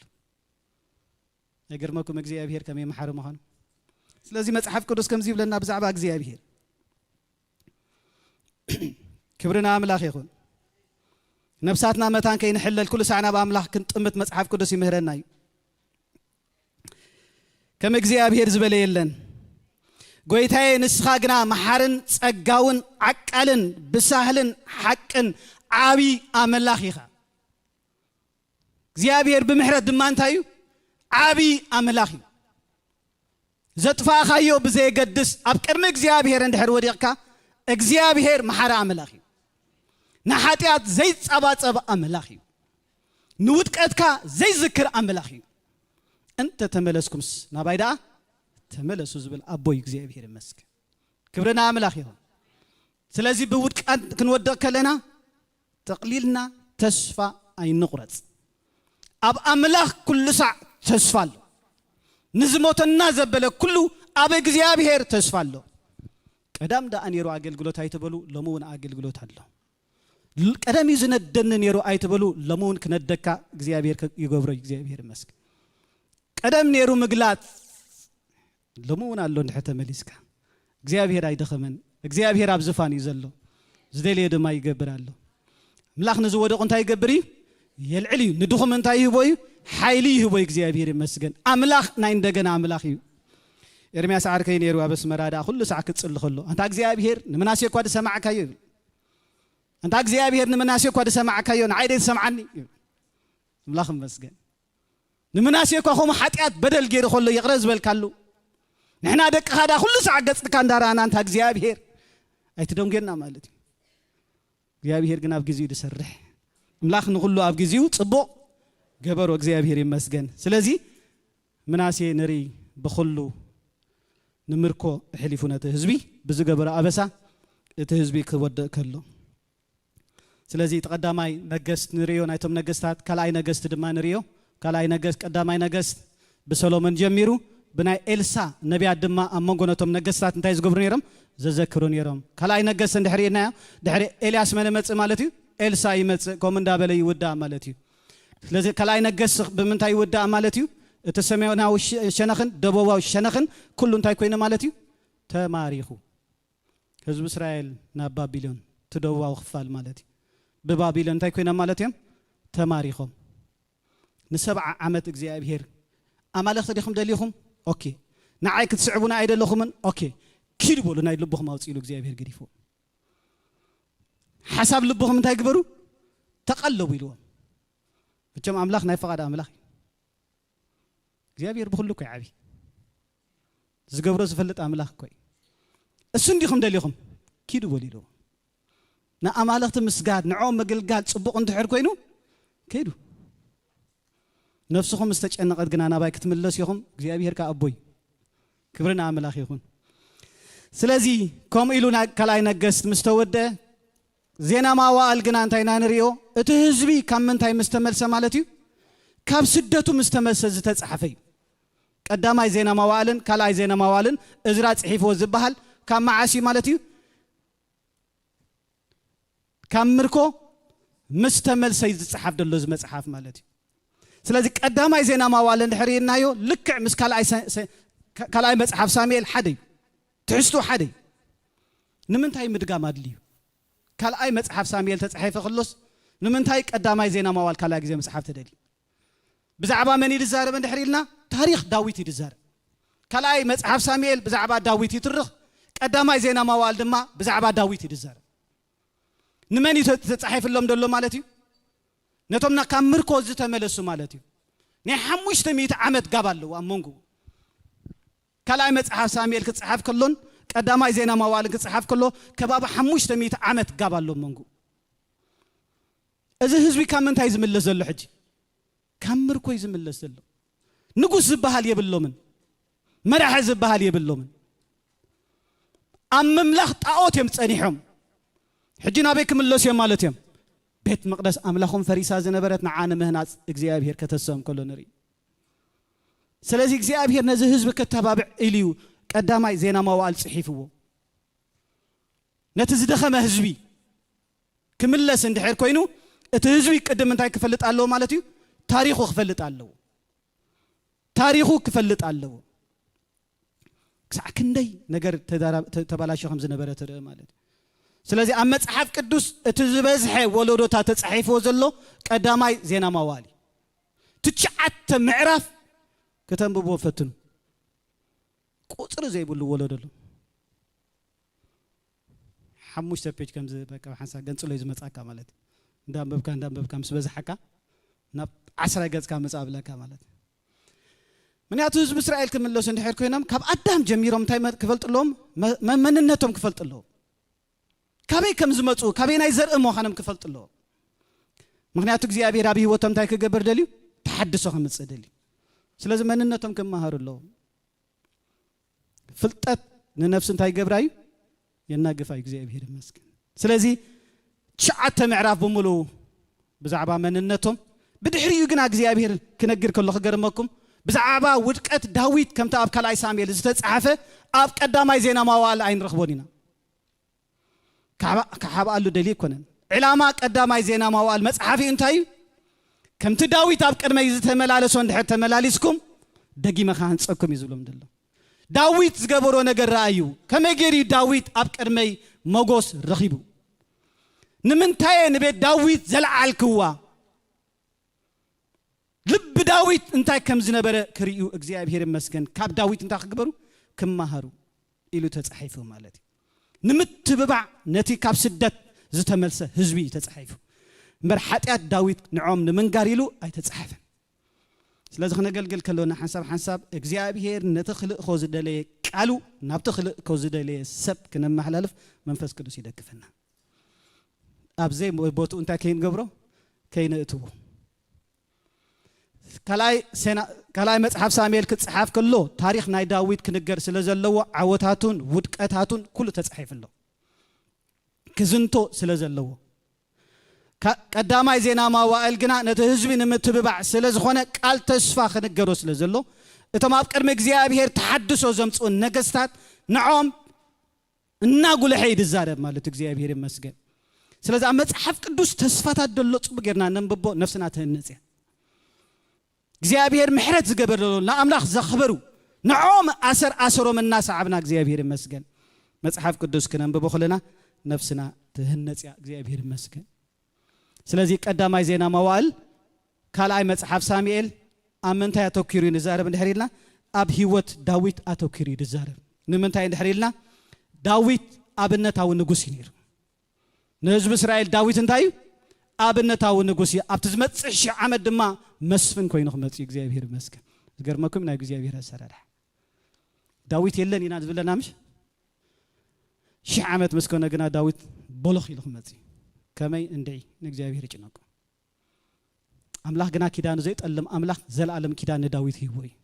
ኣይገርመኩም እግዚኣብሔር ከመይ መሓሪ ምዃኑ? ስለዚ መጽሓፍ ቅዱስ ከምዚ ይብለና ብዛዕባ እግዚኣብሔር። ክብሪ ንኣምላኽ ይኹን። ነብሳትና መታን ከይንሕለል ኩሉ ሳዕ ናብ ኣምላኽ ክንጥምት መጽሓፍ ቅዱስ ይምህረና እዩ። ከም እግዚኣብሔር ዝበለ የለን። ጎይታዬ ንስኻ ግና መሓርን ጸጋውን ዓቃልን ብሳህልን ሓቅን ዓቢ ኣምላኽ ኢኻ። እግዚኣብሔር ብምሕረት ድማ እንታይ እዩ? ዓቢ ኣምላኽ እዩ። ዘጥፋእኻዮ ብዘየገድስ ኣብ ቅድሚ እግዚኣብሔር እንድሕር ወዲቕካ እግዚኣብሔር መሓሪ ኣምላኽ እዩ። ንሓጢኣት ዘይጸባጸብ ኣምላኽ እዩ። ንውድቀትካ ዘይዝክር ኣምላኽ እዩ። እንተ ተመለስኩምስ ናባይ ደኣ ተመለሱ ዝብል ኣቦይ እግዚኣብሔር ይመስገን። ክብሪ ንኣምላኽ ይኹን። ስለዚ ብውድቀት ክንወድቕ ከለና ጠቕሊልና ተስፋ ኣይንቑረጽ። ኣብ ኣምላኽ ኩሉ ሳዕ ተስፋ ኣሎ። ንዝሞተና ዘበለ ኩሉ ኣብ እግዚኣብሔር ተስፋ ኣሎ። ቀዳም ደኣ ነይሩ ኣገልግሎት ኣይትበሉ፣ ሎሚ እውን ኣገልግሎት ኣሎ። ቀደም እዩ ዝነደኒ ነይሩ ኣይትበሉ፣ ሎሚ እውን ክነደካ እግዚኣብሔር ይገብሮ። እግዚኣብሔር ይመስገን። ቀደም ነይሩ ምግላጽ፣ ሎሚ እውን ኣሎ። እንድሕር ተመሊስካ እግዚኣብሔር ኣይደኸመን። እግዚኣብሔር ኣብ ዝፋን እዩ ዘሎ፣ ዝደልዮ ድማ ይገብር ኣሎ። ኣምላኽ ንዝወደቑ እንታይ ይገብር እዩ? የልዕል እዩ። ንድኹም እንታይ ይህቦ እዩ? ሓይሊ ይህቦ እዩ። እግዚኣብሔር ይመስገን። ኣምላኽ ናይ እንደገና ኣምላኽ እዩ። ኤርምያስ ዓርከይ ነይሩ ኣብ ኣስመራ ደኣ ኩሉ ሳዕ ክጽሊ ከሎ ኣንታ እግዚኣብሔር ንምናሴ እኳ ዝሰማዕካዮ ይብል። ኣንታ እግዚኣብሔር ንምናሴ እኳ ዝሰማዕካዮ ንዓይ ደይ ትሰምዓኒ ይብል። ኣምላኽ ይመስገን። ንምናሴ እኳ ከምኡ ሓጢኣት በደል ገይሩ ከሎ ይቕረ ዝበልካሉ፣ ንሕና ደቅኻ ደኣ ኩሉ ሳዕ ገጽካ እንዳረኣና ኣንታ እግዚኣብሔር ኣይትደንጉየና ማለት እዩ። እግዚኣብሔር ግን ኣብ ግዜኡ ዝሰርሕ ኣምላኽ ንኹሉ ኣብ ግዜኡ ጽቡቕ ገበሮ። እግዚኣብሔር ይመስገን። ስለዚ ምናሴ ንርኢ ብኹሉ ንምርኮ ኣሕሊፉ ነቲ ህዝቢ ብዝገበሮ ኣበሳ እቲ ህዝቢ ክወድቕ ከሎ። ስለዚ እቲ ቀዳማይ ነገስት ንርእዮ ናይቶም ነገስታት፣ ካልኣይ ነገስት ድማ ንርእዮ። ካልኣይ ነገስት፣ ቀዳማይ ነገስት ብሰሎሞን ጀሚሩ ብናይ ኤልሳ ነቢያት ድማ ኣብ መንጎ ነቶም ነገስታት እንታይ ዝገብሩ ነይሮም? ዘዘክሩ ነይሮም። ካልኣይ ነገስት እንድሕር ርኢናዮ፣ ድሕሪ ኤልያስ መን መጽእ ማለት እዩ? ኤልሳ ይመጽእ፣ ከምኡ እንዳበለ ይውዳእ ማለት እዩ። ስለዚ ካልኣይ ነገስት ብምንታይ ይውዳእ ማለት እዩ? እቲ ሰሜናዊ ሸ-፣ ሸነኽን ደቡባዊ ሸነኽን ኩሉ እንታይ ኮይኑ ማለት እዩ? ተማሪኹ። ህዝቢ እስራኤል ናብ ባቢሎን፣ እቲ ደቡባዊ ክፋል ማለት እዩ። ብባቢሎን እንታይ ኮይኖም ማለት እዮም? ተማሪኾም። ንሰብዓ ዓመት እግዚኣብሔር ኣማልኽቲ ዲኹም ደሊኹም? ኦኬ። ንዓይ ክትስዕቡና ኣይደለኹምን? ኦኬ። ኪዱ በሉ፣ ናይ ልብኹም ኣውፅኡ ኢሉ እግዚኣብሔር ገዲፍዎም። ሓሳብ ልብኹም እንታይ ግበሩ? ተቐለቡ ኢልዎም። መቸም ኣምላኽ ናይ ፈቓድ ኣምላኽ እዩ። እግዚኣብሔር ብኹሉ እኮ ይዓቢ። ዝገብሮ ዝፈልጥ ኣምላኽ እኮ እዩ። እሱ እንዲኹም ደሊኹም ኪዱ በሉ ኢልዎም። ንኣማልኽቲ ምስጋድ፣ ንዕኦም ምግልጋል ጽቡቕ እንድሕር ኮይኑ ከይዱ። ነፍስኹም ምስ ተጨነቐት ግና ናባይ ክትምለሱ ኢኹም፣ እግዚኣብሔር ከኣ ኣቦይ። ክብሪ ንኣምላኽ ይኹን። ስለዚ ከምኡ ኢሉ ናይ ካልኣይ ነገስት ምስ ተወደአ፣ ዜና መዋዕል ግና እንታይ ኢና ንርእዮ? እቲ ህዝቢ ካብ ምንታይ ምስ ተመልሰ ማለት እዩ? ካብ ስደቱ ምስ ተመልሰ ዝተጻሕፈ እዩ። ቀዳማይ ዜና መዋዕልን ካልኣይ ዜና መዋዕልን እዝራ ጽሒፍዎ ዝበሃል ካብ መዓስ እዩ ማለት እዩ? ካብ ምርኮ ምስ ተመልሰ እዩ ዝጸሓፍ ዘሎ እዚ መጽሓፍ ማለት እዩ። ስለዚ ቀዳማይ ዜና መዋዕል እንድሕር ርኢናዮ ልክዕ ምስ ካልኣይ ሰ-፣ ሰ-፣ ካ-፣ ካልኣይ መጽሓፍ ሳሙኤል ሓደ እዩ። ትሕዝቱ ሓደ እዩ። ንምንታይ ምድጋም ኣድልዩ? ካልኣይ መጽሓፍ ሳሙኤል ተጻሒፈ ከሎስ ንምንታይ ቀዳማይ ዜና መዋዕል ካልኣይ ግዜ ምጽሓፍ ተደልዩ? ብዛዕባ መን እዩ ዝዛረብ እንድሕር ኢልና፣ ታሪኽ ዳዊት እዩ ዝዛረብ። ካልኣይ መጽሓፍ ሳሙኤል ብዛዕባ ዳዊት ይትርኽ፣ ቀዳማይ ዜና መዋዕል ድማ ብዛዕባ ዳዊት እዩ ዝዛረብ። ንመን እዩ ተ-፣ ተጻሒፍሎም ዘሎ ማለት እዩ? ነቶም ና-፣ ካብ ምርኮ ዝተመለሱ ማለት እዩ። ናይ ሓሙሽተ ሚእቲ ዓመት ጋብ ኣለዎ ኣብ መንጎ። ካልኣይ መጽሓፍ ሳሙኤል ክጽሓፍ ከሎን ቀዳማይ ዜና መዋዕልን ክጽሓፍ ከሎ ከባቢ ሓሙሽተ ሚእቲ ዓመት ጋብ ኣሎ ኣብ መንጎ። እዚ ህዝቢ ካብ ምንታይ ዝምለስ ዘሎ ሕጂ? ካብ ምርኮ እዩ ዝምለስ ዘሎ። ንጉስ ዝበሃል የብሎምን፣ መራሒ ዝበሃል የብሎምን። ኣብ ምምላኽ ጣዖት እዮም ጸኒሖም። ሕጂ ናበይ ክምለሱ እዮም ማለት እዮም? ቤት መቕደስ ኣምላኾም ፈሪሳ ዝነበረት ንዓ ንምህናጽ እግዚኣብሔር ከተስኦም ከሎ ንርኢ። ስለዚ እግዚኣብሔር ነዚ ህዝቢ ከተባብዕ ኢሉ እዩ ቀዳማይ ዜና መዋዕል ጽሒፍዎ። ነቲ ዝደኸመ ህዝቢ ክምለስ እንድሕር ኮይኑ እቲ ህዝቢ ቅድም እንታይ ክፈልጥ ኣለዎ ማለት እዩ? ታሪኹ ክፈልጥ ኣለዎ። ታሪኹ ክፈልጥ ኣለዎ። ክሳዕ ክንደይ ነገር ተዳራ- ተ- ተባላሽዮ ከም ዝነበረ ትርኢ ማለት እዩ። ስለዚ ኣብ መጽሓፍ ቅዱስ እቲ ዝበዝሐ ወለዶታት ተጻሒፍዎ ዘሎ ቀዳማይ ዜና መዋዕል እዩ። ትሽዓተ ምዕራፍ ከተንብብዎ ፈትኑ። ቁጽሪ ዘይብሉ ወለዶ ኣሎ። ሓሙሽተ ፔጅ ከምዚ በቃ ሓንሳብ ገንጽሎ እዩ ዝመጻካ ማለት እዩ። እንዳንበብካ እንዳንበብካ ምስ በዝሓካ ናብ ዓስራ ገጽካ ምጻእ ኣብለካ ማለት እዩ። ምክንያቱ ህዝቢ እስራኤል ክምለሱ እንድሕር ኮይኖም ካብ ኣዳም ጀሚሮም እንታይ መ- ክፈልጡ ኣለዎም? መ- መ- መንነቶም ክፈልጡ ኣለዎም። ካበይ ከም ዝመጹ፣ ካበይ ናይ ዘርኢ ምዃኖም ክፈልጡ ኣለዎም። ምክንያቱ እግዚኣብሔር ኣብ ህይወቶም እንታይ ክገብር ደልዩ? ተሓድሶ ከምጽእ ደልዩ። ስለዚ መንነቶም ክመሃሩ ኣለዎም። ፍልጠት ንነፍሲ እንታይ ይገብራ እዩ? የናግፋ እዩ። እግዚኣብሔር ይመስገን። ስለዚ ትሽዓተ ምዕራፍ ብምሉኡ ብዛዕባ መንነቶም፣ ብድሕሪኡ ግና እግዚኣብሔር ክነግር ከሎ ክገርመኩም፣ ብዛዕባ ውድቀት ዳዊት ከምቲ ኣብ ካልኣይ ሳሙኤል ዝተጻሕፈ ኣብ ቀዳማይ ዜና መዋዕል ኣይንረኽቦን ኢና። ካባ- ክሓብኣሉ ደልዩ ኣይኮነን። ዕላማ ቀዳማይ ዜና መዋዕል መጽሓፊ እንታይ እዩ? ከምቲ ዳዊት ኣብ ቅድመይ ዝተመላለሶ እንድሕር ተመላሊስኩም ደጊመ ክሃንጸኩም እዩ ዝብሎም ዘሎ። ዳዊት ዝገበሮ ነገር ረኣዩ። ከመይ ገይሩ እዩ ዳዊት ኣብ ቅድመይ መጎስ ረኺቡ? ንምንታይ እየ ንቤት ዳዊት ዘልዓልክዋ? ልቢ ዳዊት እንታይ ከም ዝነበረ ክርእዩ እግዚኣብሔር ይመስገን። ካብ ዳዊት እንታይ ክግበሩ? ክመሃሩ ኢሉ ተጻሒፉ ማለት እዩ። ንምትብባዕ ነቲ ካብ ስደት ዝተመልሰ ህዝቢ እዩ ተጻሒፉ እምበር ሓጢኣት ዳዊት ንዖም ንምንጋር ኢሉ ኣይተጻሓፈን። ስለዚ ክነገልግል ከለና ሓንሳብ ሓንሳብ እግዚኣብሔር ነቲ ክልእኮ ዝደለየ ቃሉ ናብቲ ክልእኮ ዝደለየ ሰብ ክነመሓላልፍ መንፈስ ቅዱስ ይደግፈና። ኣብዘይ ቦትኡ እንታይ ከይንገብሮ? ከይንእትዎ። ካልኣይ ሴና- ካልኣይ መጽሓፍ ሳሙኤል ክጽሓፍ ከሎ ታሪኽ ናይ ዳዊት ክንገር ስለ ዘለዎ ዓወታቱን ውድቀታቱን ኩሉ ተጻሒፉ ኣሎ። ክዝንቶ ስለ ዘለዎ ካ- ቀዳማይ ዜና መዋዕል ግና ነቲ ህዝቢ ንምትብባዕ ስለ ዝኾነ ቃል ተስፋ ክንገሮ ስለ ዘሎ እቶም ኣብ ቅድሚ እግዚኣብሔር ተሓድሶ ዘምጽኡ ነገስታት ንዖም እናጉልሐ እዩ ዝዛረብ ማለት እግዚኣብሔር ይመስገን። ስለዚ ኣብ መጽሓፍ ቅዱስ ተስፋታት ደሎ ጽቡቅ ጌርና ነንብቦ ነፍስና ትህነጽ እያ። እግዚኣብሔር ምሕረት ዝገበር ዘሎ ንኣምላኽ ዘኽበሩ ንዖም ኣሰር ኣሰሮም እናሰዓብና እግዚኣብሔር ይመስገን። መጽሓፍ ቅዱስ ክነንብቦ ከለና ነፍስና ትህነጽ እያ። እግዚኣብሔር ይመስገን። ስለዚ ቀዳማይ ዜና መዋእል ካልኣይ መጽሓፍ ሳሙኤል ኣብ ምንታይ ኣተኪሩ እዩ ንዛረብ እንድሕር ኢልና ኣብ ህይወት ዳዊት ኣተኪሩ እዩ ዝዛረብ። ንምንታይ እንድሕር ኢልና ዳዊት ኣብነታዊ ንጉስ እዩ ነይሩ። ንህዝቢ እስራኤል ዳዊት እንታይ እዩ? ኣብነታዊ ንጉስ እዩ። ኣብቲ ዝመጽእ ሺሕ ዓመት ድማ መስፍን ኮይኑ ክመጽእ እዩ። እግዚኣብሔር ይመስገን። ዝገርመኩም ናይ እግዚኣብሔር ኣሰራርሓ። ዳዊት የለን ኢና ዝብለና ምሽ? ሺሕ ዓመት ምስ ኮነ ግና ዳዊት ቦሎኽ ኢሉ ክመጽእ እዩ። ከመይ እንድዒ ንእግዚኣብሔር ይጭነቁ። ኣምላኽ ግና ኪዳኑ ዘይጠልም ኣምላኽ ዘላለም ኪዳን ንዳዊት ሂቦ እዩ።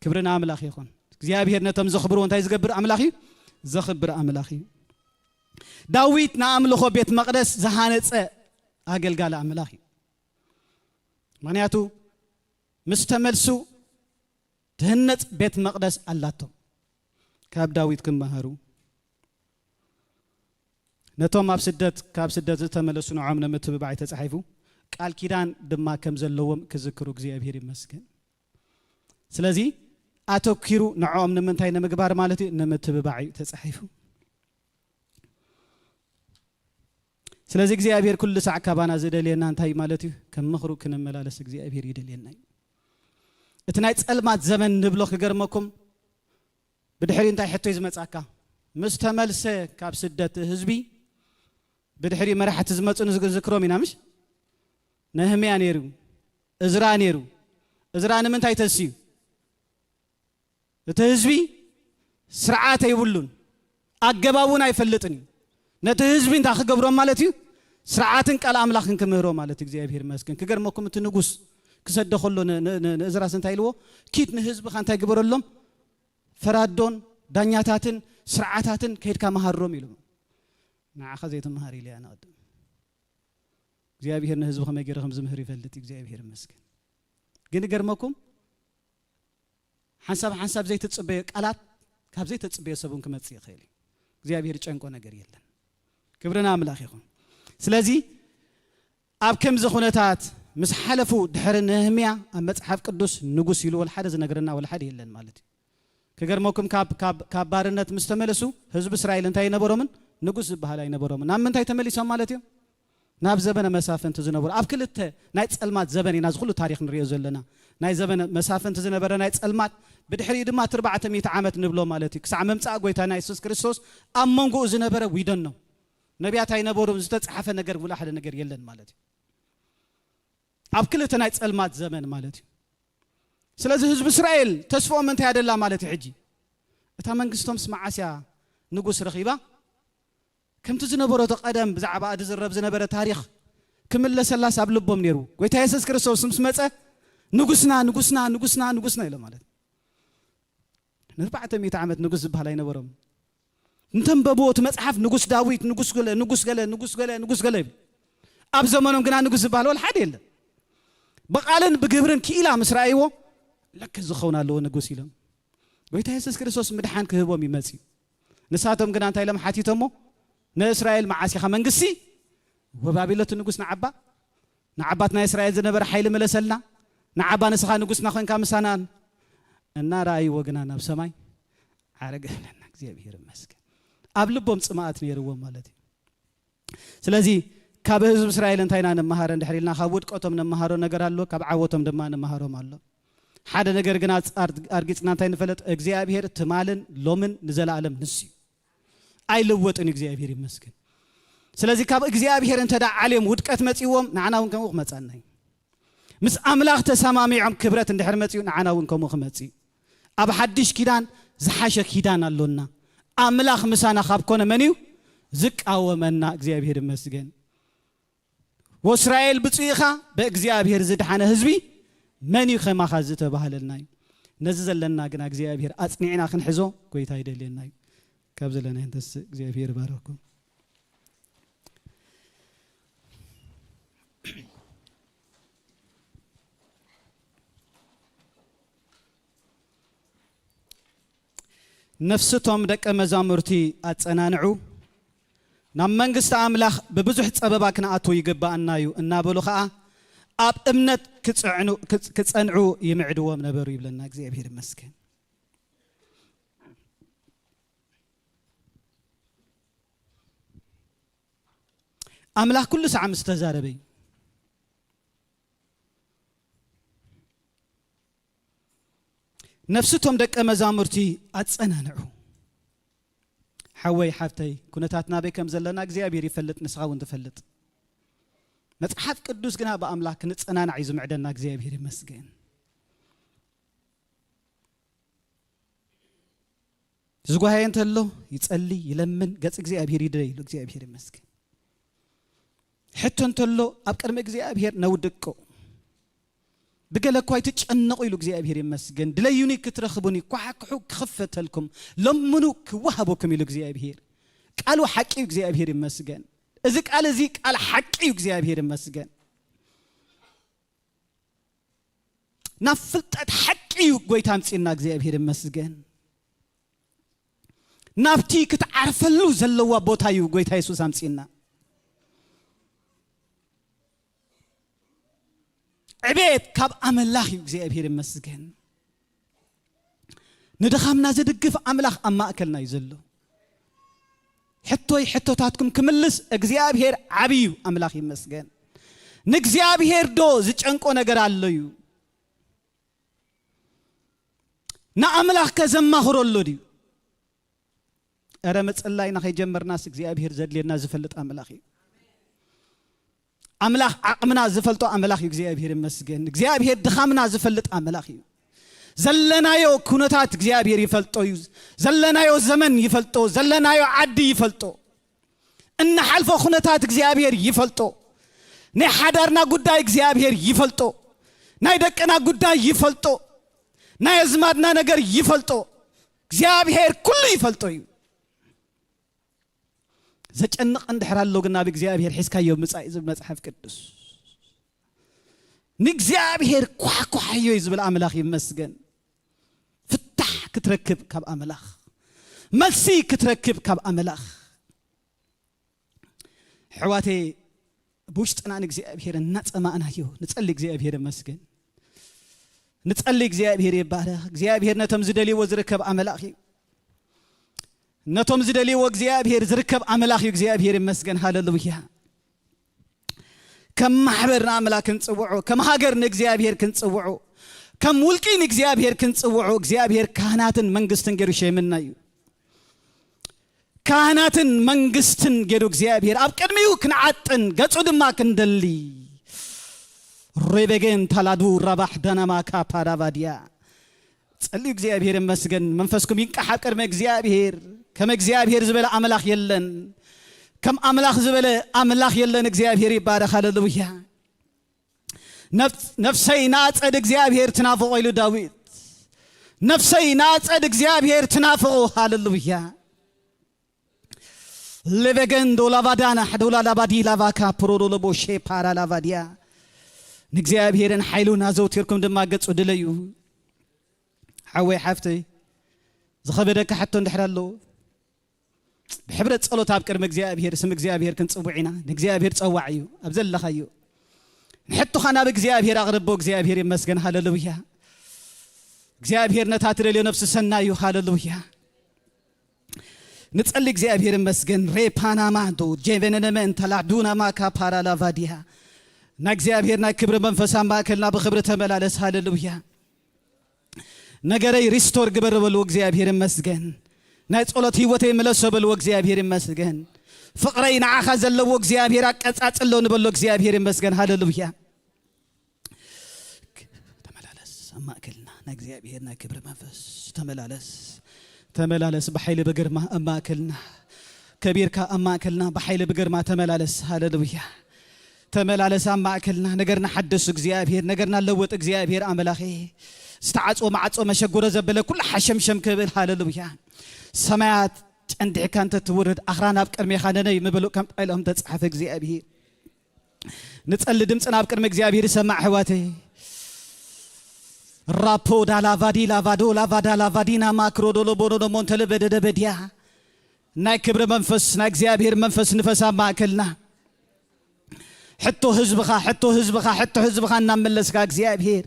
ክብሪ ንኣምላኽ ይኹን። እግዚኣብሔር ነቶም ዘኽብርዎ እንታይ ዝገብር ኣምላኽ እዩ? ዘኽብር ኣምላኽ እዩ። ዳዊት ንኣምልኾ ቤት መቕደስ ዝሃነጸ ኣገልጋሊ ኣምላኽ እዩ። ምኽንያቱ ምስ ተመልሱ ትህነጽ ቤት መቕደስ ኣላቶም። ካብ ዳዊት ክመሃሩ ነቶም ኣብ ስደት ካብ ስደት ዝተመለሱ ንዖም ንምትብባዕ ተጻሒፉ ቃል ኪዳን ድማ ከም ዘለዎም ክዝክሩ እግዚኣብሔር ይመስገን። ስለዚ ኣተኪሩ ንዖም ንምንታይ ንምግባር ማለት እዩ? ንምትብባዕ እዩ ተጻሒፉ። ስለዚ እግዚኣብሔር ኩሉ ሳዕ ካባና ዝደልየና እንታይ ማለት እዩ? ከም ምኽሩ ክንመላለስ እግዚኣብሔር ይደልየና እዩ። እቲ ናይ ጸልማት ዘመን ንብሎ ክገርመኩም ብድሕሪ እንታይ ሕቶ እዩ ዝመጻካ? ምስ ተመልሰ ካብ ስደት ህዝቢ ብድሕሪ መራሕቲ ዝመጹ ንዝክሮም ኢና ምሽ? ነህምያ ነይሩ፣ እዝራ ነይሩ። እዝራ ንምንታይ ተስዩ? እቲ ህዝቢ ስርዓት ኣይብሉን፣ ኣገባቡን ኣይፈልጥን እዩ። ነቲ ህዝቢ እንታይ ክገብሮም ማለት እዩ? ስርዓትን ቃል ኣምላኽን ክምህሮ ማለት እዩ። እግዚኣብሔር ይመስገን። ክገርመኩም እቲ ንጉስ ክሰደ ከሎ ን- ን- ን- ንእዝራስ እንታይ ኢልዎ? ኪድ ንህዝብኻ እንታይ ግበረሎም? ፈራዶን ዳኛታትን ስርዓታትን ከይድካ መሃሮም ኢሉ። ንዓኻ ዘይትመሃር ኢለ እያ ንቐድም። እግዚኣብሔር ንህዝቢ ከመይ ገይሩ ከም ዝምህር ይፈልጥ እዩ። እግዚኣብሔር ይመስገን። ግን ይገርመኩም ሓንሳብ ሓንሳብ ዘይትጽበዮ ቃላት ካብ ዘይተጽበዮ ሰብ እውን ክመጽእ ይኽእል እዩ። እግዚኣብሔር ይጨንቆ ነገር የለን። ክብሪ ንኣምላኽ ይኹን። ስለዚ ኣብ ከምዚ ኩነታት ምስ ሓለፉ ድሕሪ ነህምያ ኣብ መጽሓፍ ቅዱስ ንጉስ ኢሉ ወላ ሓደ ዝነግረና ወላ ሓደ የለን ማለት እዩ። ክገርመኩም ካብ፣ ካብ፣ ካብ ባርነት ምስ ተመለሱ ህዝቢ እስራኤል እንታይ ኣይነበሮምን? ንጉስ ዝበሃል ኣይነበሮምን። ናብ ምንታይ ተመሊሶም ማለት እዮም? ናብ ዘበነ መሳፍንቲ ዝነበሩ። ኣብ ክልተ ናይ ጸልማት ዘበን ኢና እዚ ኩሉ ታሪኽ ንሪኦ ዘለና። ናይ ዘበነ መሳፍንቲ ዝነበረ ናይ ጸልማት፣ ብድሕሪኡ ድማ እቲ ኣርባዕተ ሚእቲ ዓመት ንብሎ ማለት እዩ። ክሳዕ ምምጻእ ጎይታና የሱስ ክርስቶስ ኣብ መንጎኡ ዝነበረ ዊደን ነው። ነቢያት ኣይነበሩን፣ ዝተጻሕፈ ነገር ውላ ሓደ ነገር የለን ማለት እዩ። ኣብ ክልተ ናይ ጸልማት ዘመን ማለት እዩ። ስለዚ ህዝቢ እስራኤል ተስፍኦም እንታይ ኣደላ ማለት እዩ ሕጂ? እታ መንግስቶምስ መዓስ እያ ንጉስ ረኺባ? ከምቲ ዝነበሮ እቲ ቀደም ብዛዕባ ዝዝረብ ዝነበረ ታሪኽ ክምለሰላስ ኣብ ልቦም ነይሩ። ጎይታ የሱስ ክርስቶስ ምስ መጸ ንጉስና፣ ንጉስና፣ ንጉስና፣ ንጉስና ኢሎም ማለት እዩ። ንኣርባዕተ ሚእቲ ዓመት ንጉስ ዝበሃል ኣይነበሮም። እንተንበብዎ እቲ መጽሓፍ ንጉስ ዳዊት፣ ንጉስ ገለ፣ ንጉስ ገለ፣ ንጉስ ገለ፣ ንጉስ ገለ ይብል። ኣብ ዘመኖም ግና ንጉስ ዝበሃል ወላ ሓደ የለን። ብቓልን ብግብርን ክኢላ ምስ ረኣይዎ ለከ ዝኸውን ኣለዎ ንጉስ ኢሎም። ጎይታ የሱስ ክርስቶስ ምድሓን ክህቦም ይመጽእ እዩ። ንሳቶም ግና እንታይ ኢሎም ሓቲቶሞ? ንእስራኤል መዓስ ኢኻ መንግስቲ? ወባቢሎት ንጉስ ንዓባ ንዓባት ናይ እስራኤል ዝነበረ ሓይሊ መለሰልና። ንዓባ ንስኻ ንጉስና ኮንካ ምሳና እናረኣይዎ ግና ናብ ሰማይ ዓረገ ብለና። እግዚኣብሔር ይመስገን። ኣብ ልቦም ጽምኣት ነይርዎም ማለት እዩ። ስለዚ ካብ ህዝቢ እስራኤል እንታይ ኢና ንመሃረ እንድሕር ኢልና ካብ ውድቀቶም ንመሃሮ ነገር ኣሎ፣ ካብ ዓወቶም ድማ ንመሃሮም ኣሎ። ሓደ ነገር ግና ኣር-፣ ኣርጊጽና እንታይ ንፈልጥ? እግዚኣብሔር ትማልን ሎምን ንዘለኣለም ንሱ እዩ። ኣይልወጥን እዩ፣ እግዚኣብሔር ይመስገን። ስለዚ ካብ እግዚኣብሔር እንተ ደኣ ዓልዮም ውድቀት መጺዎም ንዓና እውን ከምኡ ክመጻና እዩ። ምስ ኣምላኽ ተሰማሚዖም ክብረት እንድሕር መጺኡ ንዓና እውን ከምኡ ክመጽእ እዩ። ኣብ ሓድሽ ኪዳን ዝሓሸ ኪዳን ኣሎና። ኣምላኽ ምሳና ካብ ኮነ መን እዩ ዝቃወመና? እግዚኣብሔር ይመስገን። ወእስራኤል ብፁዕ ኢኻ፣ ብእግዚኣብሔር ዝድሓነ ህዝቢ መን እዩ ከማኻ ዝተባህለልና እዩ። ነዚ ዘለና ግና እግዚኣብሔር ኣጽኒዕና ክንሕዞ ጎይታ ይደልየና እዩ። ካብ ዘለና ንተስእ። እግዚኣብሔር ይባረኩም። ነፍስቶም ደቀ መዛሙርቲ ኣጸናንዑ፣ ናብ መንግስቲ ኣምላኽ ብብዙሕ ጸበባ ክንኣቱ ይግብኣና እዩ እናበሉ ኸኣ ኣብ እምነት ክጽዕኑ-፣ ክጽ-፣ ክጸንዑ ይምዕድዎም ነበሩ ይብለና። እግዚኣብሔር ይመስገን። ኣምላኽ ኩሉ ሳዕ ምስ ተዛረበ እዩ። ነፍስቶም ደቀ መዛሙርቲ ኣጸናንዑ። ሓወይ ሓፍተይ፣ ኩነታት ናበይ ከም ዘለና እግዚኣብሔር ይፈልጥ፣ ንስኻ እውን ትፈልጥ። መጽሓፍ ቅዱስ ግና ብኣምላኽ ክንጸናናዕ እዩ ዝምዕደና። እግዚኣብሔር ይመስገን። ዝጓሃየ እንተሎ ይጸሊ፣ ይለምን፣ ገጽ እግዚኣብሔር ይድለ ኢሉ እግዚኣብሔር ይመስገን። ሕቶ እንተሎ ኣብ ቅድሚ እግዚኣብሔር ነውድቆ። ብገለ እኳ ኣይትጨነቑ ኢሉ እግዚኣብሔር ይመስገን። ድለዩኒ ክትረኽቡኒ፣ ኳሕኩሑ ክኽፈተልኩም፣ ለምኑ ክወሃበኩም ኢሉ እግዚኣብሔር። ቃሉ ሓቂ እዩ፣ እግዚኣብሔር ይመስገን። እዚ ቃል እዚ ቃል ሓቂ እዩ፣ እግዚኣብሔር ይመስገን። ናብ ፍልጠት ሓቂ እዩ ጎይታ ኣምጺእና፣ እግዚኣብሔር ይመስገን። ናብቲ ክትዓርፈሉ ዘለዋ ቦታ እዩ ጎይታ የሱስ ኣምጺእና። ዕቤት ካብ ኣምላኽ እዩ፣ እግዚኣብሔር ይመስገን። ንድኻምና ዝድግፍ ኣምላኽ ኣብ ማእከልና እዩ ዘሎ። ሕቶይ ሕቶታትኩም ክምልስ እግዚኣብሔር ዓብዪ እዩ፣ ኣምላኽ ይመስገን። ንእግዚኣብሔር ዶ ዝጨንቆ ነገር ኣሎ እዩ? ንኣምላኽ ከ ዘማኽሮ ኣሎ ድዩ? እረ ምጽላይና ከይጀመርናስ እግዚኣብሔር ዘድልየና ዝፈልጥ ኣምላኽ እዩ። ኣምላኽ ዓቕምና ዝፈልጦ ኣምላኽ እዩ። እግዚኣብሔር ይመስገን። እግዚኣብሔር ድኻምና ዝፈልጥ ኣምላኽ እዩ። ዘለናዮ ኩነታት እግዚኣብሔር ይፈልጦ እዩ። ዘለናዮ ዘመን ይፈልጦ፣ ዘለናዮ ዓዲ ይፈልጦ፣ እንሓልፎ ኩነታት እግዚኣብሔር ይፈልጦ፣ ናይ ሓዳርና ጉዳይ እግዚኣብሔር ይፈልጦ፣ ናይ ደቅና ጉዳይ ይፈልጦ፣ ናይ ኣዝማድና ነገር ይፈልጦ። እግዚኣብሔር ኩሉ ይፈልጦ እዩ። ዘጨንቕ እንድሕር ኣሎ ግን ናብ እግዚኣብሔር ሒዝካዮ ምጻእ እዩ ዝብል መጽሓፍ ቅዱስ። ንእግዚኣብሔር ኳሕኳሓዮ እዩ ዝብል ኣምላኽ ይመስገን። ፍታሕ ክትረክብ ካብ ኣምላኽ፣ መልሲ ክትረክብ ካብ ኣምላኽ። ኣሕዋተይ፣ ብውሽጥና ንእግዚኣብሔር እናጸማእናዮ ንጸሊ። እግዚኣብሔር ይመስገን። ንጸሊ። እግዚኣብሔር ይባረኽ። እግዚኣብሔር ነቶም ዝደልይዎ ዝርከብ ኣምላኽ እዩ። ነቶም ዝደልይዎ እግዚኣብሔር ዝርከብ ኣምላኽ እዩ። እግዚኣብሔር ይመስገን። ሃሌሉያ። ከም ማሕበር ንኣምላኽ ክንጽውዖ፣ ከም ሃገር ንእግዚኣብሔር ክንጽውዖ፣ ከም ውልቂ ንእግዚኣብሔር ክንጽውዖ እግዚኣብሔር ካህናትን መንግስትን ገይሩ ሸይምና እዩ። ካህናትን መንግስትን ገይሩ እግዚኣብሔር ኣብ ቅድሚኡ ክንዓጥን ገጹ ድማ ክንደሊ። ሬቤጌን ታላዱ ራባሕ ዳናማ ካፓራባድያ ጸልዩ። እግዚኣብሔር ይመስገን። መንፈስኩም ይንቃሕ ኣብ ቅድሚ እግዚኣብሔር። ከም እግዚኣብሔር ዝበለ ኣምላኽ የለን። ከም ኣምላኽ ዝበለ ኣምላኽ የለን። እግዚኣብሔር ይባረኽ። ሃሌሉያ። ነፍ-፣ ነፍሰይ ንኣጸድ እግዚኣብሔር ትናፍቖ ኢሉ ዳዊት። ነፍሰይ ንኣጸድ እግዚኣብሔር ትናፍቑ። ሃሌሉያ። ሌቬገንዶ ላቫዳና ዶላ ላባዲ ላቫካ ፕሮዶሎ ቦሼ ፓራ ላቫዲያ። ንእግዚኣብሔርን ሓይሉን ኣዘውቲርኩም ድማ ገጹ ድለዩ። ሓወይ ሓፍተይ፣ ዝኸበደካ ሕቶ እንድሕር ኣሎ፣ ብሕብረት ጸሎት ኣብ ቅድሚ እግዚኣብሔር፣ ስም እግዚኣብሔር ክንጽውዕ ኢና። ንእግዚኣብሔር ጸዋዕ እዩ፣ ኣብ ዘለኻዮ ንሕቶኻ ናብ እግዚኣብሔር ኣቕርቦ። እግዚኣብሔር ይመስገን። ሃሌሉያ። እግዚኣብሔር ነታ ትደልዮ ነፍሲ ሰናይ እዩ። ሃሌሉያ። ንጸሊ። እግዚኣብሔር ይመስገን። ሬፓናማንዶ ጄቬነነመን ተላዱናማ ካፓራላቫዲያ። ናይ እግዚኣብሔር ናይ ክብሪ መንፈስ ኣብ ማእከልና ብኽብሪ ተመላለስ። ሃሌሉያ። ነገረይ ሪስቶር ግበር በልዎ። እግዚኣብሔር ይመስገን። ናይ ጸሎት ህይወተይ ምለሶ በልዎ። እግዚኣብሔር ይመስገን። ፍቕረይ ንዓኻ ዘለዎ እግዚኣብሔር ኣቀጻጽሎ ንበሎ። እግዚኣብሔር ይመስገን። ሃሌሉያ። ተመላለስ ኣብ ማእከልና። ናይ እግዚኣብሔር ናይ ክብሪ መንፈስ ተመላለስ። ተመላለስ ብሓይሊ ብግርማ ኣብ ማእከልና። ከቢርካ ኣብ ማእከልና ብሓይሊ ብግርማ ተመላለስ። ሃሌሉያ። ተመላለስ ኣብ ማእከልና። ነገርና ሓደሱ እግዚኣብሔር፣ ነገርና ለውጥ እግዚኣብሔር ኣምላኸ። ዝተዓጽወ ማዕጾ መሸጎሮ ዘበለ ኩሉ ሓሸምሸም ክብል። ሃሌሉያ። ሰማያት ጨንዲሕካ እንተ ትውርድ ኣኽራን ኣብ ቅድሜኻ ነነይ ምበሉ ከም ቃሎም ተጻሕፈ እግዚኣብሔር። ንጸሊ። ድምጽና ኣብ ቅድሚ እግዚኣብሔር ይሰማዕ ኣሕዋተይ። ራፖ ዳላቫዲ ላቫዶ ላቫዳ ላቫዲና ማክሮ ዶሎ ቦኖ ዶሞ እንተለበደደበድያ። ናይ ክብሪ መንፈስ፣ ናይ እግዚኣብሔር መንፈስ ንፈስ ኣብ ማእከልና። ሕቶ ህዝብኻ፣ ሕቶ ህዝብኻ፣ ሕቶ ህዝብኻ እናመለስካ እግዚኣብሔር።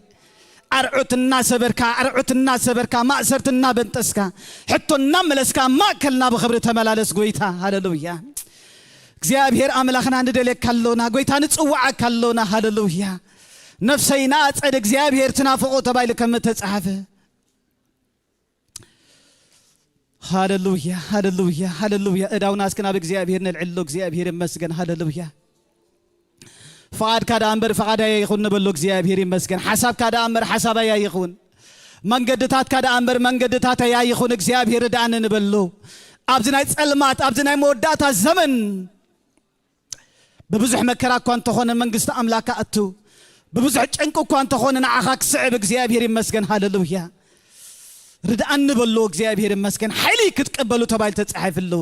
ኣርዑት እናሰበርካ፣ ኣርዑት እናሰበርካ፣ ማእሰርቲ እናበንጠስካ፣ ሕቶ እናመለስካ ኣብ ማእከልና ብኽብሪ ተመላለስ ጎይታ። ሃሌሉያ። እግዚኣብሔር ኣምላኽና ንደልየካ ኣሎና፣ ጎይታ ንጽውዓካ ኣሎና። ሃሌሉያ። ነፍሰይ ንኣጸድ እግዚኣብሔር ትናፍቖ ተባሂሉ ከም እተጻሕፈ። ሃሌሉያ፣ ሃሌሉያ፣ ሃሌሉያ። እዳውና እስኪ ናብ እግዚኣብሔር ነልዕሎ። እግዚኣብሔር ይመስገን። ሃሌሉያ። ፍቓድካ ደኣ እምበር ፍቓደይ ኣይኹን ንበሎ። እግዚኣብሔር ይመስገን። ሓሳብካ ደኣ እምበር ሓሳበይ ኣይኹን። መንገድታትካ ደኣ እምበር መንገድታተይ ኣይኹን። እግዚኣብሔር ርድኣኒ ንበሎ። ኣብዚ ናይ ጸልማት፣ ኣብዚ ናይ መወዳእታ ዘመን ብብዙሕ መከራ እኳ እንተኾነ መንግስቲ ኣምላክ ክኣቱ፣ ብብዙሕ ጭንቂ እኳ እንተኾነ ንዓኻ ክስዕብ እግዚኣብሔር ይመስገን። ሃሌሉያ። ርድኣኒ በሎ። እግዚኣብሔር ይመስገን። ሓይሊ ክትቀበሉ ተባሂሉ ተጻሒፉ ኣሎ።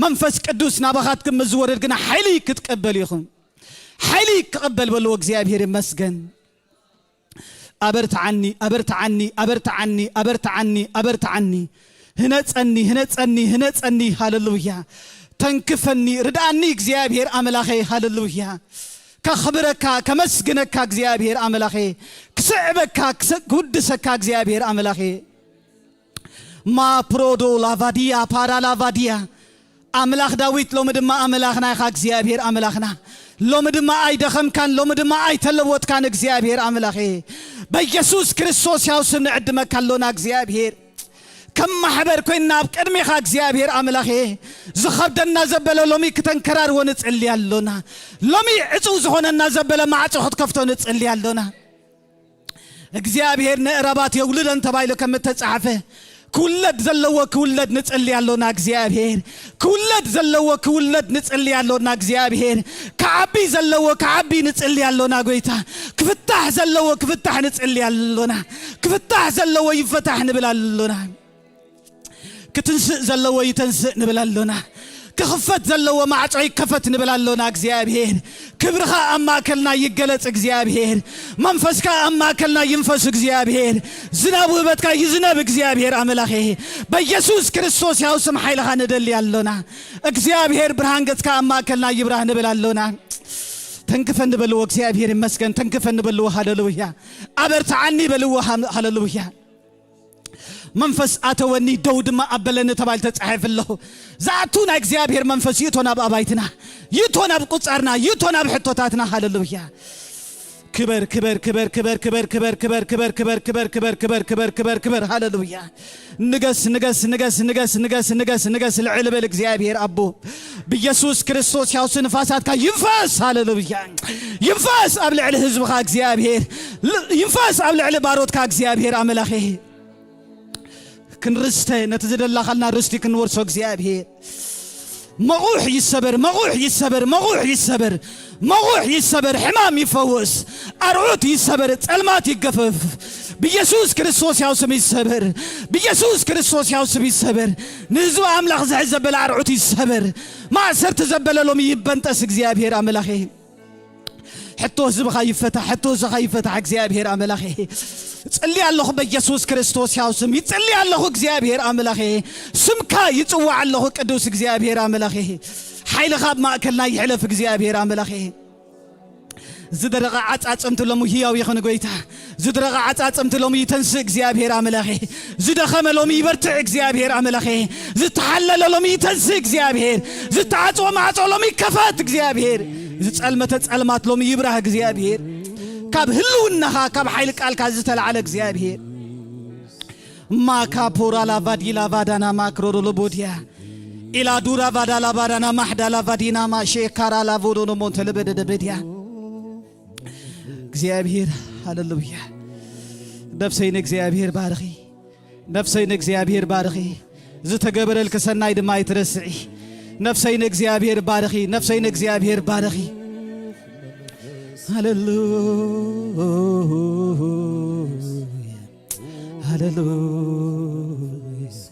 መንፈስ ቅዱስ ናባኻትኩም ምስ ዝወርድ ግና ሓይሊ ክትቀበሉ ኢኹም። ሓይሊ ክቐበል በልዎ። እግዚኣብሔር ይመስገን። ኣበርትዓኒ፣ ኣበርትዓኒ፣ ኣበርትዓኒ፣ ኣበርትዓኒ፣ ኣበርትዓኒ። ህነጸኒ፣ ህነጸኒ፣ ህነጸኒ። ሃሌሉያ። ተንክፈኒ፣ ርድኣኒ እግዚኣብሔር ኣምላኸይ። ሃሌሉያ። ከኽብረካ፣ ከመስግነካ እግዚኣብሔር ኣምላኸይ። ክስዕበካ፣ ክስ-፣ ክውድሰካ እግዚኣብሔር ኣምላኸይ። ማፕሮዶ ላቫዲያ ፓራላቫዲያ። ኣምላኽ ዳዊት ሎሚ ድማ ኣምላኽና ኢኻ እግዚኣብሔር ኣምላኽና። ሎሚ ድማ ኣይደኸምካን፣ ሎሚ ድማ ኣይተለወጥካን እግዚኣብሔር ኣምላኸ። በኢየሱስ ክርስቶስ ያው ስም ንዕድመካ ኣሎና እግዚኣብሔር። ከም ማሕበር ኮይንና ኣብ ቅድሜኻ እግዚኣብሔር ኣምላኸ። ዝኸብደና ዘበለ ሎሚ ክተንከራርዎ ንጽሊ ኣሎና። ሎሚ ዕጹው ዝኾነና ዘበለ ማዕጾ ክትከፍቶ ንጽሊ ኣሎና። እግዚኣብሔር ንእራባት የውልደን ተባሂሉ ከም እተጻሕፈ፣ ክውለድ ዘለዎ ክውለድ ንጽሊ ኣሎና እግዚኣብሔር። ክውለድ ዘለዎ ክውለድ ንጽሊ ኣሎና እግዚኣብሔር። ክዓቢ ዘለዎ ክዓቢ ንጽሊ ኣሎና ጎይታ። ክፍታሕ ዘለዎ ክፍታሕ ንጽሊ ኣሎና። ክፍታሕ ዘለዎ ይፈታሕ ንብል ኣሎና። ክትንስእ ዘለዎ ይተንስእ ንብል ኣሎና። ክኽፈት ዘለዎ ማዕጾ ይከፈት ንብል ኣሎና እግዚኣብሔር። ክብርኻ ኣብ ማእከልና ይገለጽ እግዚኣብሔር። መንፈስካ ኣብ ማእከልና ይንፈስ እግዚኣብሔር። ዝናብ ውህበትካ ይዝነብ እግዚኣብሔር ኣምላኸ። በኢየሱስ ክርስቶስ ያው ስም ሓይልኻ ንደሊ ኣሎና። እግዚኣብሔር ብርሃን ገጽካ ኣብ ማእከልና ይብራህ ንብል ኣሎና። ተንክፈኒ በልዎ፣ እግዚኣብሔር ይመስገን። ተንክፈኒ በልዎ፣ ሃለሉያ። ኣበርትዓኒ በልዎ፣ ሃ-፣ ሃለሉያ። መንፈስ ኣተወኒ፣ ደው ድማ ኣበለኒ ተባሂሉ ተጻሒፉ ኣሎ። ዝኣቱ ናይ እግዚኣብሔር መንፈስ ይእቶ ናብ ኣባይትና፣ ይእቶ ናብ ቁጻርና፣ ይእቶ ናብ ሕቶታትና። ሃለሉያ። ክበር፣ ክበር፣ ክበር፣ ክበር፣ ክበር፣ ክበር፣ ክበር፣ ክበር፣ ክበር፣ ክበር፣ ክበር፣ ክበር፣ ክበር፣ ክበር፣ ክበር። ሃለሉያ። ንገስ፣ ንገስ፣ ንገስ፣ ንገስ፣ ንገስ፣ ንገስ፣ ንገስ፣ ልዕል በል እግዚኣብሔር ኣቦ። ብኢየሱስ ክርስቶስ ያውስ ንፋሳትካ ይንፈስ። ሃለሉያ። ይንፈስ ኣብ ልዕሊ ህዝብኻ እግዚኣብሔር። ል-፣ ይንፈስ ኣብ ልዕሊ ባሮትካ እግዚኣብሔር ኣምላኸ። ክንርስተ ነቲ ዝደላኻልና ርስቲ ክንወርሶ እግዚኣብሔር። መቑሕ ይሰበር፣ መቑሕ ይሰበር፣ መቑሕ ይሰበር፣ መቑሕ ይሰበር። ሕማም ይፈወስ፣ ኣርዑት ይሰበር፣ ጸልማት ይገፈፍ። ብኢየሱስ ክርስቶስ ያው ስም ይሰበር፣ ብኢየሱስ ክርስቶስ ያው ስም ይሰበር። ንህዝቢ ኣምላኽ ዝሕዝ ዘበለ ኣርዑት ይሰበር፣ ማእሰርቲ ዘበለ ሎሚ ይበንጠስ። እግዚኣብሔር ኣምላኸ፣ ሕቶ ህዝብኻ ይፈታሕ፣ ሕቶ ህዝብኻ ይፈታሕ። እግዚኣብሔር ኣምላኸ፣ ጽሊ ኣለኹ በኢየሱስ ክርስቶስ ያው ስም ይጽሊ ኣለኹ። እግዚኣብሔር ኣምላኸ፣ ስምካ ይጽዋዕ ኣለኹ። ቅዱስ እግዚኣብሔር ኣምላኸ፣ ሓይልኻ ኣብ ማእከልና ይሕለፍ። እግዚኣብሔር ኣምላኸ፣ ዝደረቐ ዓጻጽምቲ ሎሚ ህያው ይኹን ጎይታ። ዝደረቐ ዓጻጽምቲ ሎሚ ይተንስእ እግዚኣብሔር ኣምላኸ። ዝደኸመ ሎሚ ይበርትዕ እግዚኣብሔር ኣምላኸ። ዝተሓለለ ሎሚ ይተንስእ እግዚኣብሔር። ዝተዓጽወ ማዕጾ ሎሚ ይከፈት እግዚኣብሔር። ዝጸልመተ ጸልማት ሎሚ ይብራህ እግዚኣብሔር። ካብ ህልውናኻ፣ ካብ ሓይሊ ቃልካ ዝተላዕለ እግዚኣብሔር። ማካፖራ ላቫዲ ላቫዳና ማክሮዶ ሎቦድያ ኢላዱራ ቫዳ ላቫዳና ማሕዳ ላቫዲና ማሼካራ ላቮዶኖ ሞንተ ለበደደበድያ። እግዚኣብሔር፣ ሃለሉያ። ነፍሰይ ንእግዚኣብሔር ባርኺ፣ ነፍሰይ ንእግዚኣብሔር ባርኺ። ዝተገበረልኪ ሰናይ ድማ ኣይትረስዒ። ነፍሰይ ንእግዚኣብሔር ባርኺ፣ ነፍሰይ ንእግዚኣብሔር ባርኺ። ሃለሉያ፣ ሃለሉያ።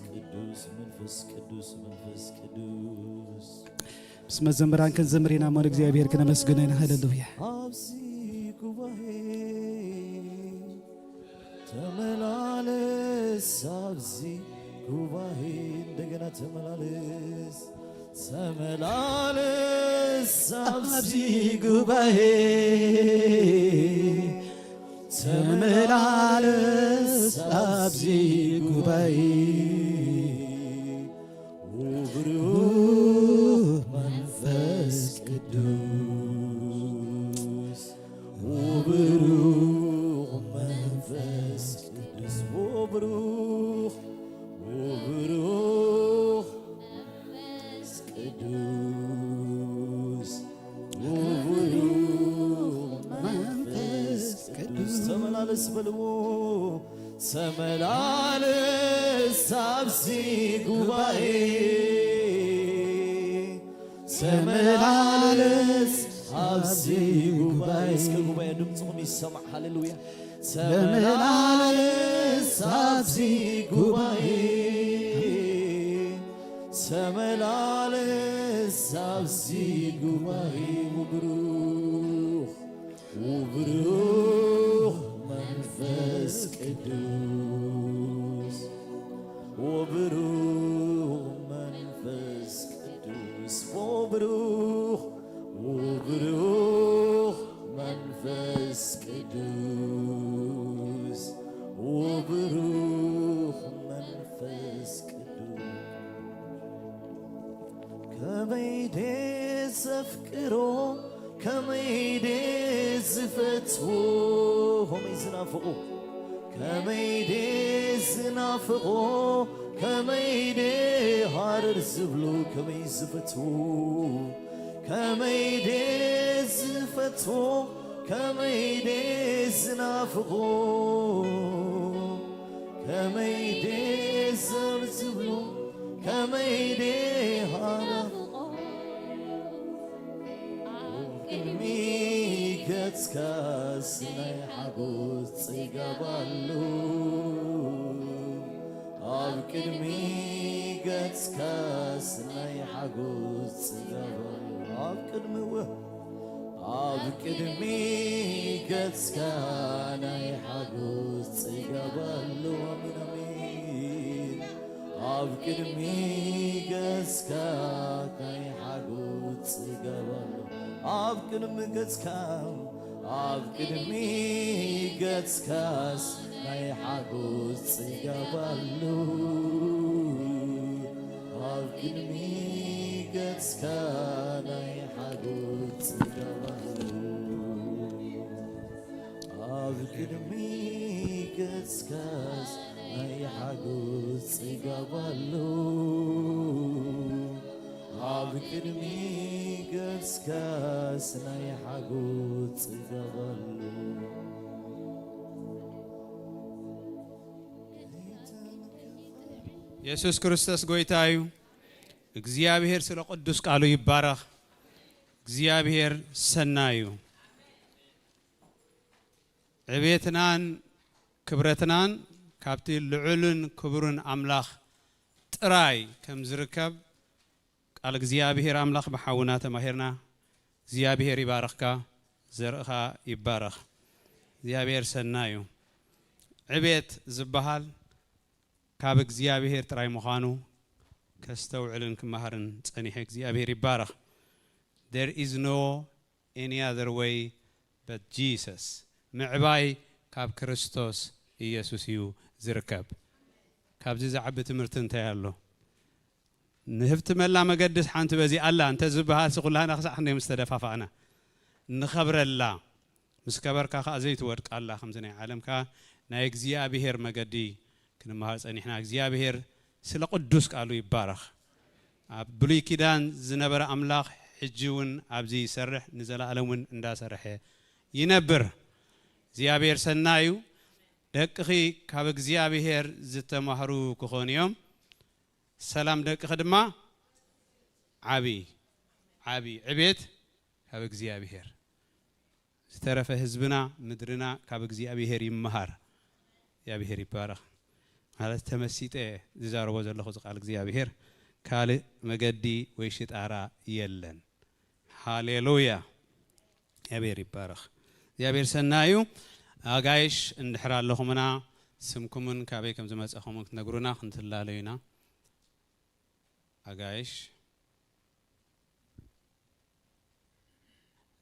ቅዱስ መንፈስ ቅዱስ፣ መንፈስ ቅዱስ። ምስ መዘምራን ክንዘምር ኢና እሞ ንእግዚኣብሔር ክነመስግኖ ኢና። ሃለሉያ። ኣብዚ ጉባኤ ተመላለስ፣ ኣብዚ ጉባኤ እንደገና ተመላለስ፣ ተመላለስ ኣብዚ ጉባኤ፣ ተመላለስ ኣብዚ ጉባኤ። ወብሩኽ መንፈስ ቅዱስ፣ ወብሩኽ መንፈስ ቅዱስ፣ ወብሩኽ፣ ወብሩኽ መንፈስ ቅዱስ፣ ወብሩኽ መንፈስ ቅዱስ። ተመላለስ በልዎ። ተመላለስ ኣብዚ ጉባኤ፣ ተመላለስ ኣብዚ ጉባኤ። እስከ ጉባኤ ድምፅኹም ይሰማዕ። ሃሌሉያ። ተመላለስ ኣብዚ ጉባኤ፣ ተመላለስ ኣብዚ ጉባኤ። ወብሩኽ፣ ወብሩኽ መንፈስ ቅዱስ፣ ወብሩኽ መንፈስ ቅዱስ፣ ወብሩኽ፣ ወብሩኽ መንፈስ ቅዱስ፣ ወብሩኽ መንፈስ ቅዱስ። ከመይ ደስ ዘፍቅሮ፣ ከመይ ደስ ዝፈትዎ፣ ከመይ ዝናፍቆ፣ ከመይ ደስ ዝናፍቆ፣ ከመይ ደ ሃረር ዝብሎ፣ ከመይ ዝፈትዎ፣ ከመይ ደስ ዝፈትዎ፣ ከመይ ደስ ዝናፍቆ፣ ከመይ ደስ ዘር ዝብሎ፣ ከመይ ደሃናፍቆ። ኣብ ቅድሚ ገጽካስ ናይ ሓጎስ ጽጋብ ኣሎ። ኣብ ቅድሚ ገጽካስ ናይ ሓጎስ ጽጋብ ኣሎ። ኣብ ቅድሚ ኣብ ቅድሚ ገጽካ ናይ ሓጎስ ጽጋብ ኣሎ። ኣሜን፣ ኣሜን። ኣብ ቅድሚ ገጽካ ናይ ሓጎስ ጽጋብ ኣሎ። ኣብ ቅድሚ ገጽካ ኣብ ቅድሚ ገጽካስ ናይ ሓጎስ ጽጋብ ኣሎ። ኣብ ቅድሚ ገጽካ ናይ ሓጎስ ጽጋብ ኣሎ። ኣብ ቅድሚ ገጽካስ ናይ ሓጎስ ጽጋብ ኣሎ። ኣብ ቅድሚ ገጽካስ ናይ ሓጎስ ጽጋብ ኣሎ። የሱስ ክርስቶስ ጎይታ እዩ። እግዚኣብሔር ስለ ቅዱስ ቃሉ ይባረኽ። እግዚኣብሔር ሰናይ እዩ። ዕቤትናን ክብረትናን ካብቲ ልዑልን ክቡርን ኣምላኽ ጥራይ ከም ዝርከብ ቃል እግዚኣብሔር ኣምላኽ ብሓውና ተማሂርና። እግዚኣብሔር ይባርኽካ፣ ዘርእኻ ይባረኽ። እግዚኣብሔር ሰናይ እዩ። ዕቤት ዝበሃል ካብ እግዚኣብሔር ጥራይ ምዃኑ ከስተውዕልን ክመሃርን ጸኒሐ። እግዚኣብሔር ይባረኽ። There is no any other way but Jesus። ምዕባይ ካብ ክርስቶስ ኢየሱስ እዩ ዝርከብ። ካብዚ ዝዓቢ ትምህርቲ እንታይ ኣሎ? ንህብቲ መላ መገድስ ሓንቲ በዚ ኣላ እንተ ዝበሃልሲ ኩላህና ክሳዕ ክንደይ ምስ ተደፋፋእና ንኸብረላ፣ ምስ ከበርካ ከኣ ዘይትወድቃላ። ከምዚ ናይ ዓለም ከኣ ናይ እግዚኣብሔር መገዲ ክንመሃር ጸኒሕና። እግዚኣብሔር ስለ ቅዱስ ቃሉ ይባረኽ። ኣብ ብሉይ ኪዳን ዝነበረ ኣምላኽ ሕጂ እውን ኣብዚ ይሰርሕ፣ ንዘለኣለም እውን እንዳሰርሐ ይነብር። እግዚኣብሔር ሰናይ እዩ። ደቅኺ ካብ እግዚኣብሔር ዝተማህሩ ክኾኑ እዮም። ሰላም ደቅኺ ድማ ዓቢ ዓቢ ዕቤት ካብ እግዚኣብሔር። ዝተረፈ ህዝብና ምድርና ካብ እግዚኣብሔር ይመሃር። እግዚኣብሔር ይባረኽ። ማለት ተመሲጠ ዝዛረቦ ዘለኹ እዚ ቃል እግዚኣብሔር ካልእ መገዲ ወይ ሽጣራ የለን። ሃሌሉያ። እግዚኣብሔር ይባረኽ። እግዚኣብሔር ሰናይ እዩ። ኣጋይሽ እንድሕር ኣለኹምና ስምኩምን ካበይ ከም ዝመጸኹምን ክትነግሩና ክንትላለዩ ኢና። ኣጋይሽ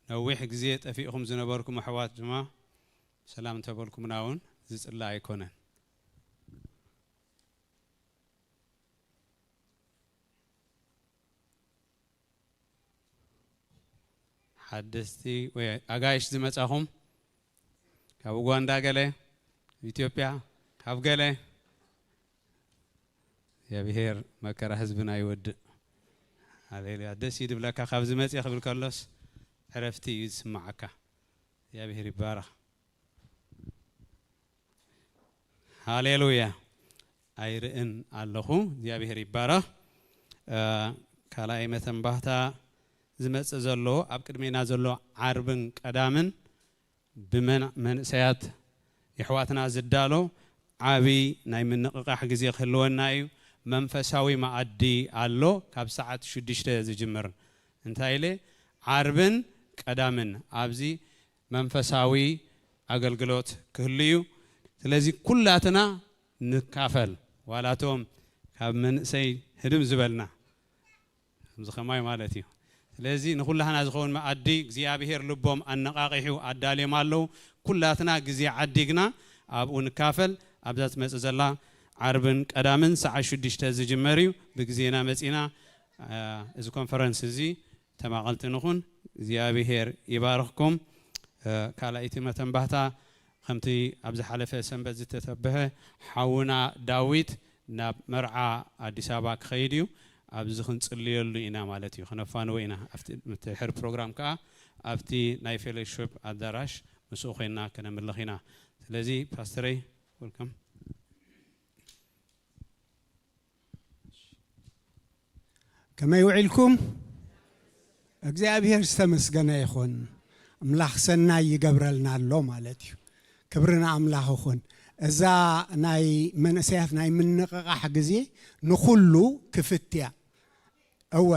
ነዊሕ ግዜ ጠፊእኹም ዝነበርኩም ኣሕዋት ድማ ሰላም እንተበልኩምና እውን ዝጽላ ኣይኮነን። ሓደስቲ ወይ ኣጋይሽ ዝመጻኹም ካብ ኡጋንዳ ገለ፣ ኢትዮጵያ ካብ ገለ፣ እግዚኣብሔር መከራ ህዝብና ይወድእ። ሃሌሉያ። ደስ እዩ ድብለካ። ካብዚ መጽእ ክብል ከሎስ ዕረፍቲ እዩ ዝስምዓካ። እግዚኣብሔር ይባረኽ። ሃሌሉያ። ኣይርእን ኣለኹ። እግዚኣብሔር ይባረኽ። እ፣ ካልኣይ መተንባህታ ዝመጽእ ዘሎ ኣብ ቅድሜና ዘሎ ዓርብን ቀዳምን ብመን-፣ መንእሰያት የሕዋትና ዝዳሎ ዓቢ ናይ ምንቕቓሕ ግዜ ክህልወና እዩ። መንፈሳዊ መኣዲ ኣሎ፣ ካብ ሰዓት ሽዱሽተ ዝጅምር። እንታይ ኢለ? ዓርብን ቀዳምን ኣብዚ መንፈሳዊ ኣገልግሎት ክህሉ እዩ። ስለዚ ኩላትና ንካፈል፣ ዋላቶም ካብ መንእሰይ ህድም ዝበልና ከምዚ ከማይ ማለት እዩ። ስለዚ ንኹላህና ዝኸውን መኣዲ እግዚኣብሔር ልቦም ኣነቓቒሑ ኣዳልዮም ኣለዉ። ኩላትና ግዜ ዓዲግና ኣብኡ ንካፈል። ኣብዛ ትመጽእ ዘላ ዓርብን ቀዳምን ሰዓት ሽዱሽተ ዝጅመር እዩ። ብግዜና መጺና፣ አ፣ እዚ ኮንፈረንስ እዚ ተማቐልቲ ንኹን። እግዚኣብሔር ይባርኽኩም። እ፣ ካልኣይቲ መተንባህታ ከምቲ ኣብ ዝሓለፈ ሰንበት ዝተተብሀ ሓውና ዳዊት ናብ መርዓ ኣዲስ ኣበባ ክኸይድ እዩ። ኣብዚ ክንጽልየሉ ኢና ማለት እዩ። ከነፋንዎ ኢና። ኣብቲ ምትሕር ፕሮግራም ከኣ ኣብቲ ናይ ፌሎሺፕ ኣዳራሽ ምስኡ ኮይንና ከነምልኽ ኢና። ስለዚ ፓስተረይ፣ ወልካም። ከመይ ውዒልኩም? እግዚኣብሔር ዝተመስገነ ይኹን። ኣምላኽ ሰናይ ይገብረልና ኣሎ ማለት እዩ። ክብሪ ንኣምላኽ ይኹን። እዛ ናይ መንእሰያት ናይ ምንቕቓሕ ግዜ ንኹሉ ክፍት እያ። እወ፣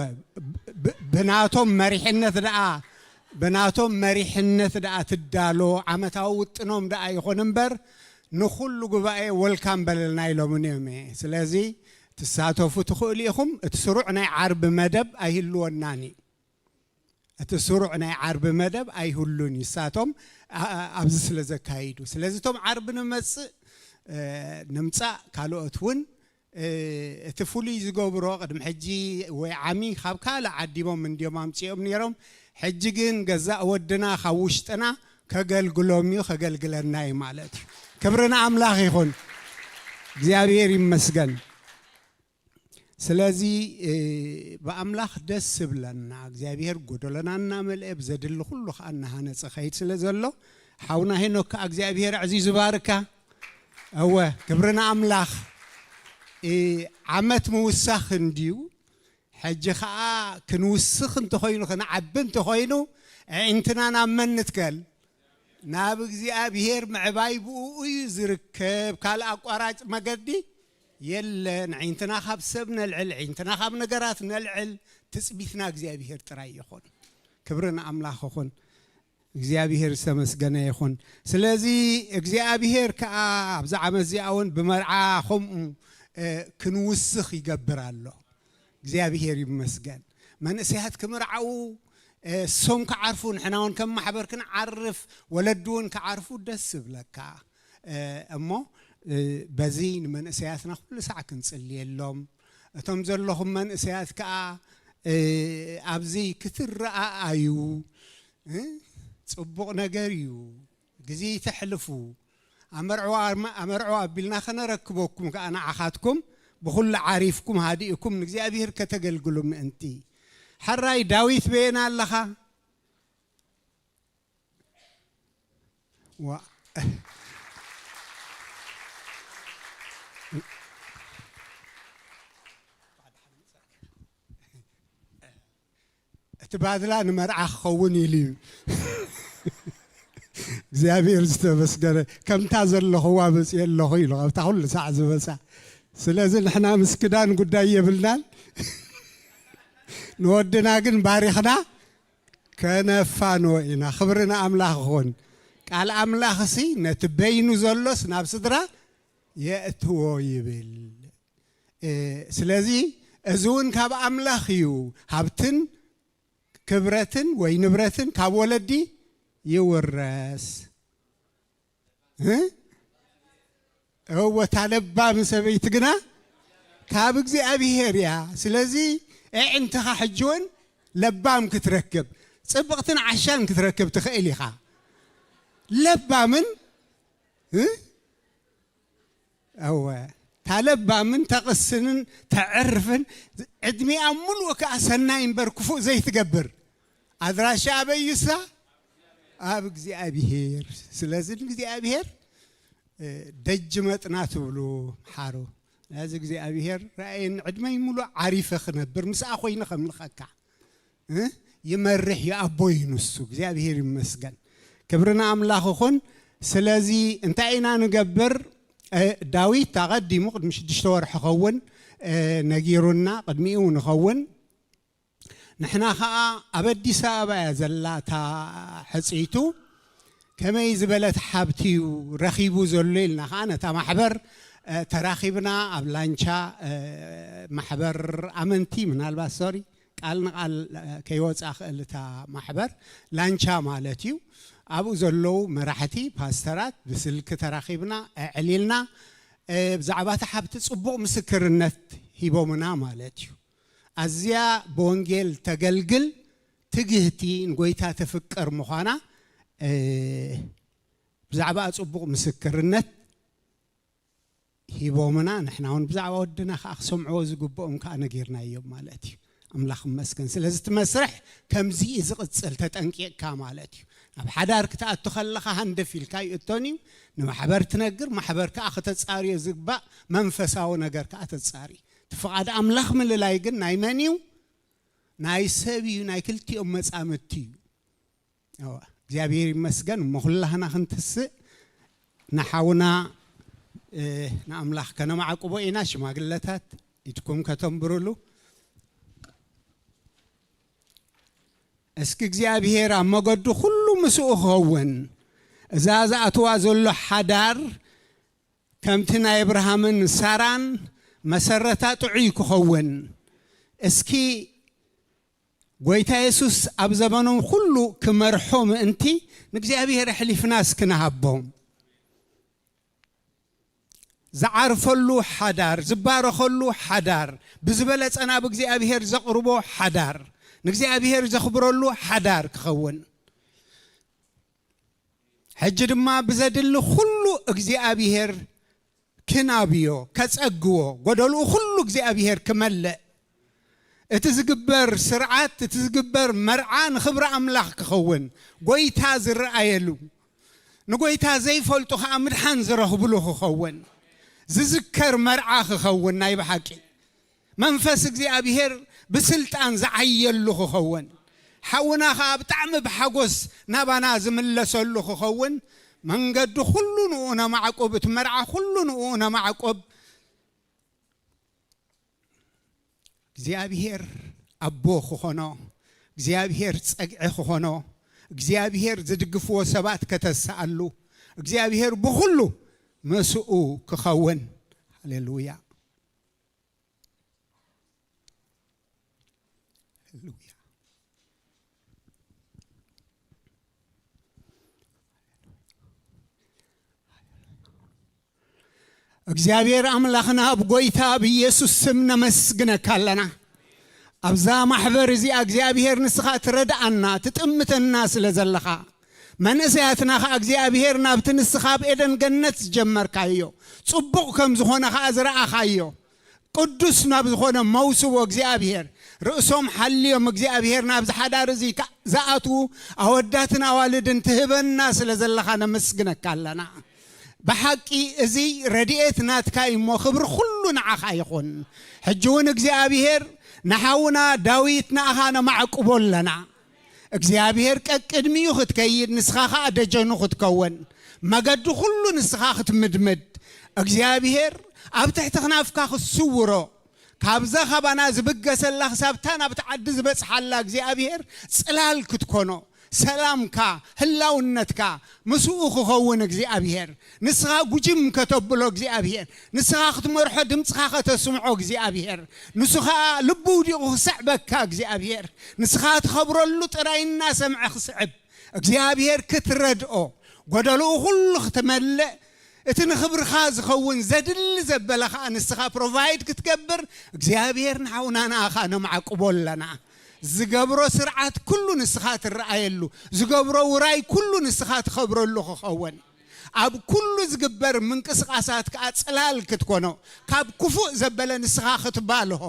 ብ-፣ ብ-፣ ብናቶም መሪሕነት ደኣ፣ ብናቶም መሪሕነት ደኣ ትዳሎ፣ ዓመታዊ ውጥኖም ደኣ ይኹን እምበር፣ ንኹሉ ጉባኤ ወልካም በለልና ኢሎምኒ እዮም። ስለዚ ትሳተፉ ትኽእሉ ኢኹም። እቲ ስሩዕ ናይ ዓርቢ መደብ ኣይህልወናን እዩ። እቲ ስሩዕ ናይ ዓርቢ መደብ ኣይህሉን እዩ፣ ንሳቶም ኣ-፣ ኣ-፣ ኣብዚ ስለ ዘካይዱ። ስለዚ እቶም ዓርቢ ንመጽእ፣ እ፣ ንምጻእ ካልኦት እውን፣ እ፣ እቲ ፍሉይ ዝገብሮ ቅድሚ ሕጂ ወይ ዓሚ ካብ ካልእ ዓዲሞም እንድዮም ኣምጺኦም ነይሮም። ሕጂ ግን ገዛእ ወድና ካብ ውሽጥና ከገልግሎም እዩ፣ ከገልግለና እዩ ማለት እዩ። ክብሪ ንኣምላኽ ይኹን። እግዚኣብሔር ይመስገን። ስለዚ፣ እ፣ ብኣምላኽ ደስ ዝብለና፣ እግዚኣብሔር ጎደሎና እናመልአ፣ ብዘድሊ ኩሉ ኸኣ እናሃነጸ ኸይድ ስለ ዘሎ፣ ሓውና ሄኖክ ከኣ እግዚኣብሔር ኣዕዚዙ ባርካ። እወ፣ ክብሪ ንኣምላኽ። እ፣ ዓመት ምውሳኽ እንድዩ። ሕጂ ኸኣ ክንውስኽ እንተኾይኑ፣ ክንዓቢ እንተኾይኑ፣ ኣዒንትና ናብ መን ንትከል? ናብ እግዚኣብሔር ምዕባይ ብእኡ እዩ ዝርከብ። ካልእ ኣቋራጭ መገዲ የለን። ኣዒንትና ካብ ሰብ ነልዕል፣ ኣዒንትና ካብ ነገራት ነልዕል። ትጽቢትና እግዚኣብሔር ጥራይ ይኹን። ክብሪ ንኣምላኽ ይኹን። እግዚኣብሔር ዝተመስገነ ይኹን። ስለዚ እግዚኣብሔር ከኣ ኣብዚ ዓመት እዚኣ እውን ብመርዓ ከምኡ፣ እ፣ ክንውስኽ ይገብር ኣሎ። እግዚኣብሔር ይመስገን። መንእሰያት ክምርዓዉ፣ እ፣ እሶም ክዓርፉ፣ ንሕና እውን ከም ማሕበር ክንዓርፍ፣ ወለዲ እውን ክዓርፉ ደስ ዝብለካ። እ፣ እሞ፣ እ፣ በዚ ንመንእሰያትና ኩሉ ሳዕ ክንጽልየሎም፣ እቶም ዘለኹም መንእሰያት ከኣ፣ እ፣ ኣብዚ ክትረኣኣዩ፣ እ፣ ጽቡቕ ነገር እዩ። ግዜ ተሕልፉ። ኣመርዕዋ፣ ኣመርዕዋ ኣቢልና ከነረክበኩም ከኣ ንዓኻትኩም ብኹሉ ዓሪፍኩም ሃዲእኩም ንእግዚኣብሔር ከተገልግሉ ምእንቲ። ሕራይ ዳዊት በየና ኣለኻ? ዋ። እቲ ባድላ ንመርዓ ክኸውን ኢሉ እዩ። እግዚኣብሔር ዝተመስገነ። ከምታ ዘለኹዋ መፅየ ኣለኹ ኢሉ፣ ኣብታ ኩሉ ሳዕ ዝበሳ። ስለዚ ንሕና ምስ ክዳን ጉዳይ የብልናን። ንወድና ግን ባሪኽና ከነፋንዎ ኢና። ክብሪ ንኣምላኽ ይኹን። ቃል ኣምላኽሲ ነቲ በይኑ ዘሎስ ናብ ስድራ የእትዎ ይብል። እ፣ ስለዚ እዚ እውን ካብ ኣምላኽ እዩ። ሃብትን ክብረትን ወይ ንብረትን ካብ ወለዲ ይውረስ። እ? እወ፣ እታ ለባም ሰበይቲ ግና ካብ እግዚኣብሔር እያ። ስለዚ ኣዒንትኻ ሕጂ እውን ለባም ክትረክብ፣ ጽብቕትን ዓሻን ክትረክብ ትኽእል ኢኻ። ለባምን፣ እ? እወ፣ እታ ለባምን ተቕስንን ተዕርፍን፣ ዕድሚኣ ሙሉእ ከኣ ሰናይ እምበር ክፉእ ዘይትገብር፣ ኣድራሻ ኣበይ እሳ? ኣብ እግዚኣብሔር። ስለዚ ንእግዚኣብሔር፣ እ፣ ደጅ መጥና ትብሉ፣ ሓሩ። ነዚ እግዚኣብሔር ረኣየኒ፣ ዕድመይ ሙሉእ ዓሪፈ ክነብር፣ ምስኣ ኮይነ ከምልኸካ። እ? ይመርሕ እዩ፣ ኣቦ እዩ ንሱ። እግዚኣብሔር ይመስገን። ክብሪ ንኣምላኽ ይኹን። ስለዚ እንታይ ኢና ንገብር? እ፣ ዳዊት ኣቐዲሙ ቅድሚ ሽዱሽተ ወርሒ ኸውን፣ እ፣ ነጊሩና፣ ቅድሚኡ ንኸውን። ንሕና ኸኣ ኣብ ኣዲስ ኣበባ እያ ዘላ እታ ሕጽይቱ። ከመይ ዝበለት ሃብቲ እዩ ረኺቡ ዘሎ ኢልና ኸኣ ነታ ማሕበር፣ እ፣ ተራኺብና ኣብ ላንቻ፣ እ፣ ማሕበር ኣመንቲ ምናልባት፣ ሶሪ፣ ቃል ንቓል፣ እ፣ ከይወጽኣ ክእል እታ ማሕበር ላንቻ ማለት እዩ። ኣብኡ ዘለዉ መራሕቲ፣ ፓስተራት ብስልኪ ተራኺብና፣ ኣዕሊልና፣ እ፣ ብዛዕባ እታ ሃብቲ ጽቡቕ ምስክርነት ሂቦምና ማለት እዩ። ኣዝያ ብወንጌል ተገልግል፣ ትግህቲ፣ ንጎይታ ተፍቅር ምዃና፣ እ፣ ብዛዕባኣ ጽቡቕ ምስክርነት ሂቦምና፣ ንሕና እውን ብዛዕባ ወድና ከኣ ክሰምዕዎ ዝግብኦም ከኣ ነጊርናዮም ማለት እዩ። ኣምላኽ ይመስገን። ስለዚ እቲ መስርሕ ከምዚ እዩ ዝቕጽል፣ ተጠንቂቕካ ማለት እዩ። ናብ ሓዳር ክትኣቱ ከለኻ ሃንደፍ ኢልካ ይእቶን እዩ። ንማሕበር ትነግር፣ ማሕበር ከኣ ከተጻርዮ ዝግባእ መንፈሳዊ ነገር ከኣ ተጻሪ። እቲ ፍቓድ ኣምላኽ ምልላይ ግን ናይ መን እዩ? ናይ ሰብ እዩ፣ ናይ ክልቲኦም መጻምድቲ እዩ። እዋ፣ እግዚኣብሔር ይመስገን። እሞ ኩላህና ክንትስእ ንሓውና፣ እ፣ ንኣምላኽ ከነማዕቁቦ ኢና። ሽማግለታት ኢድኩም ከተንብሩሉ። እስኪ እግዚኣብሔር ኣብ መገዱ ኩሉ ምስኡ ክኸውን፣ እዛ ዝኣትዋ ዘሎ ሓዳር ከምቲ ናይ እብርሃምን ሳራን መሰረታ ጥዑይ ክኸውን። እስኪ ጎይታ የሱስ ኣብ ዘበኖም ኩሉ ክመርሖ ምእንቲ ንእግዚኣብሔር ኣሕሊፍናስ ክንሃቦም። ዝዓርፈሉ ሓዳር፣ ዝባረኸሉ ሓዳር፣ ብዝበለጸ ናብ እግዚኣብሔር ዘቕርቦ ሓዳር፣ ንእግዚኣብሔር ዘኽብረሉ ሓዳር ክኸውን። ሕጂ ድማ ብዘድሊ ኩሉ እግዚኣብሔር ክናብዮ፣ ከጸግዎ፣ ጎደልኡ ኩሉ እግዚኣብሔር ክመልእ፣ እቲ ዝግበር ስርዓት፣ እቲ ዝግበር መርዓ ንኽብሪ ኣምላኽ ክኸውን፣ ጎይታ ዝረኣየሉ፣ ንጎይታ ዘይፈልጡ ኸኣ ምድሓን ዝረኽብሉ ክኸውን፣ ዝዝከር መርዓ ክኸውን፣ ናይ ብሓቂ መንፈስ እግዚኣብሔር ብስልጣን ዝዓየሉ ክኸውን፣ ሓውና ኸኣ ብጣዕሚ ብሓጎስ ናባና ዝምለሰሉ ክኸውን፣ መንገዲ ኩሉ ንኡ ነማዕቁብ፣ እቲ መርዓ ኩሉ ንኡ ነማዕቁብ። እግዚኣብሔር ኣቦ ክኾኖ፣ እግዚኣብሔር ጸግዒ ክኾኖ፣ እግዚኣብሔር ዝድግፍዎ ሰባት ከተስኣሉ፣ እግዚኣብሔር ብኹሉ ምስኡ ክኸውን። ሃሌሉያ። ሃሌሉያ። እግዚኣብሔር ኣምላኽና፣ ኣብ ጎይታ ኣብ ኢየሱስ ስም ነመስግነካ ኣለና። ኣብዛ ማሕበር እዚኣ እግዚኣብሔር ንስኻ ትረድኣና፣ ትጥምተና ስለ ዘለኻ፣ መንእሰያትና ኸኣ እግዚኣብሔር ናብቲ ንስኻ ኣብ ኤደን ገነት ዝጀመርካዮ ጽቡቕ ከም ዝኾነ ኸኣ ዝረኣኻዮ፣ ቅዱስ ናብ ዝኾነ መውስቦ እግዚኣብሔር ርእሶም ሓልዮም እግዚኣብሔር ናብዚ ሓዳር እዚ ከ-፣ ዝኣትዉ ኣወዳትን ኣዋልድን ትህበና ስለ ዘለኻ ነመስግነካ ኣለና። ብሓቂ እዚ ረድኤት ናትካ እዩ እሞ፣ ክብሪ ኩሉ ንዓኻ ይኹን። ሕጂ እውን እግዚኣብሔር ንሓውና ዳዊት ንኣኻ ነማዕቁቦ ኣለና። እግዚኣብሔር ቀቅድሚኡ ክትከይድ፣ ንስኻ ኸኣ ደጀኑ ክትከውን፣ መገዲ ኩሉ ንስኻ ክትምድምድ፣ እግዚኣብሔር ኣብ ትሕቲ ክናፍካ ክትስውሮ፣ ካብዛ ካባና ዝብገሰላ ክሳብታ ናብቲ ዓዲ ዝበጽሓላ እግዚኣብሔር ጽላል ክትኮኖ፣ ሰላምካ፣ ህላውነትካ ምስኡ ክኸውን እግዚኣብሔር፣ ንስኻ ጉጅም ከተብሎ እግዚኣብሔር፣ ንስኻ ክትመርሖ ድምፅኻ ከተስምዖ እግዚኣብሔር፣ ንሱ ኸኣ ልቡ ውዲቑ ክስዕበካ እግዚኣብሔር፣ ንስኻ ትኸብረሉ ጥራይ እናሰምዐ ክስዕብ እግዚኣብሔር ክትረድኦ፣ ጎደልኡ ኩሉ ክትመልእ፣ እቲ ንኽብርኻ ዝኸውን ዘድሊ ዘበለ ኸኣ ንስኻ ፕሮቫይድ ክትገብር እግዚኣብሔር ንሓውና ንኣኻ ነማዕቁቦ ኣለና። ዝገብሮ ስርዓት ኩሉ ንስኻ ትረኣየሉ፣ ዝገብሮ ውራይ ኩሉ ንስኻ ትኸብረሉ ክኸውን፣ ኣብ ኩሉ ዝግበር ምንቅስቓሳት ከኣ ጽላል ክትኮኖ፣ ካብ ክፉእ ዘበለ ንስኻ ክትባልሆ፣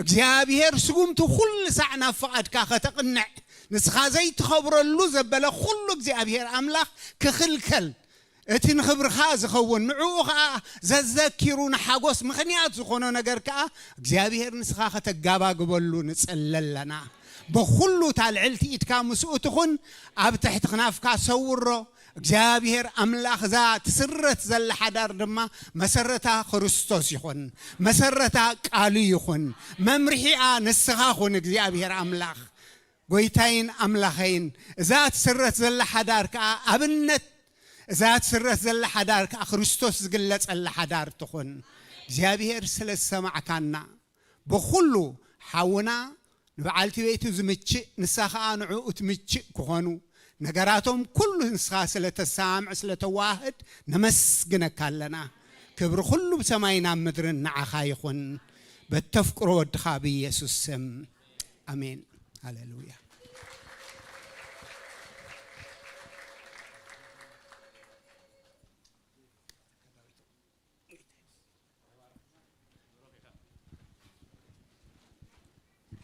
እግዚኣብሔር ስጉምቱ ኩሉ ሳዕ ናብ ፍቓድካ ከተቕንዕ፣ ንስኻ ዘይትኸብረሉ ዘበለ ኩሉ እግዚኣብሔር ኣምላኽ ክኽልከል፣ እቲ ንኽብርኻ ዝኸውን ንዕኡ ኸኣ ዘዘኪሩ ንሓጎስ ምኽንያት ዝኾኖ ነገር ከኣ እግዚኣብሔር ንስኻ ከተጋባግበሉ ንጽሊ ኣለና። ብኹሉ እታ ልዕልቲ ኢድካ ምስኡ ትኹን፣ ኣብ ትሕቲ ክናፍካ ሰውሮ። እግዚኣብሔር ኣምላኽ እዛ ትስረት ዘላ ሓዳር ድማ መሰረታ ክርስቶስ ይኹን፣ መሰረታ ቃሉ ይኹን፣ መምርሒኣ ንስኻ ኩን እግዚኣብሔር ኣምላኽ። ጎይታይን ኣምላኸይን፣ እዛ ትስረት ዘላ ሓዳር ከኣ ኣብነት፣ እዛ ትስረት ዘላ ሓዳር ከኣ ክርስቶስ ዝግለጸላ ሓዳር ትኹን። እግዚኣብሔር ስለ ዝሰማዕካና፣ ብኹሉ ሓውና ንበዓልቲ ቤቱ ዝምችእ፣ ንሳ ኸኣ ንዕኡ ትምችእ ክኾኑ፣ ነገራቶም ኩሉ ንስኻ ስለ ተሰማምዕ፣ ስለ ተዋህድ ነመስግነካ ኣለና። ክብሪ ኩሉ ብሰማይን ኣብ ምድርን ንዓኻ ይኹን። በተፍቅሮ ወድኻ ብኢየሱስ ስም። ኣሜን። ሃሌሉያ።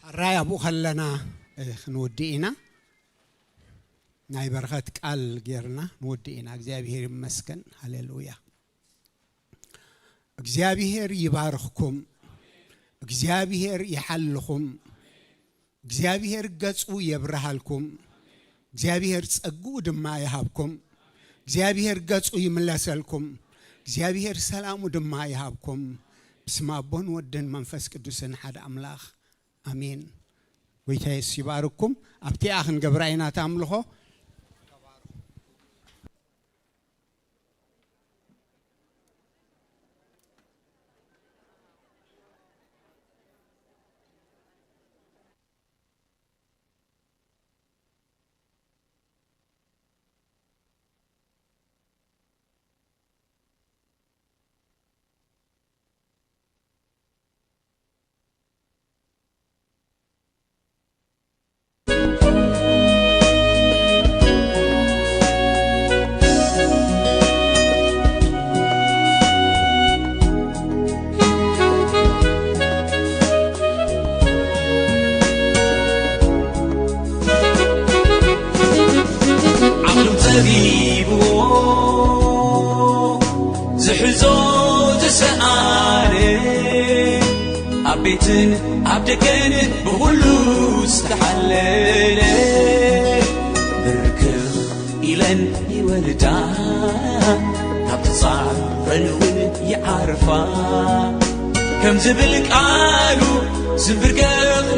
ሕራይ ኣብኡ ከለና፣ እ፣ ክንውድእ ኢና። ናይ በረኸት ቃል ጌርና ንውድእ ኢና። እግዚኣብሔር ይመስገን። ሃሌሉያ። እግዚኣብሔር ይባርኽኩም። እግዚኣብሔር ይሓልኹም። እግዚኣብሔር ገጹ የብርሃልኩም። እግዚኣብሔር ጸግኡ ድማ ይሃብኩም። እግዚኣብሔር ገጹ ይምለሰልኩም። እግዚኣብሔር ሰላሙ ድማ ይሃብኩም። ብስመ ኣቦን ወድን መንፈስ ቅዱስን ሓደ ኣምላኽ ኣሜን። ጎይታ የሱስ ይባርኩም። ኣብቲኣ ክንገብራ ኢና እታ ኣምልኾ። ቤትን ኣብ ደገን ብኹሉ ዝተሓለለ ብርክኽ ኢለን ይወልዳ ካብ ጻዕረን እውን ይዓርፋ ከም ዝብል ቃሉ ዝንብርገኽ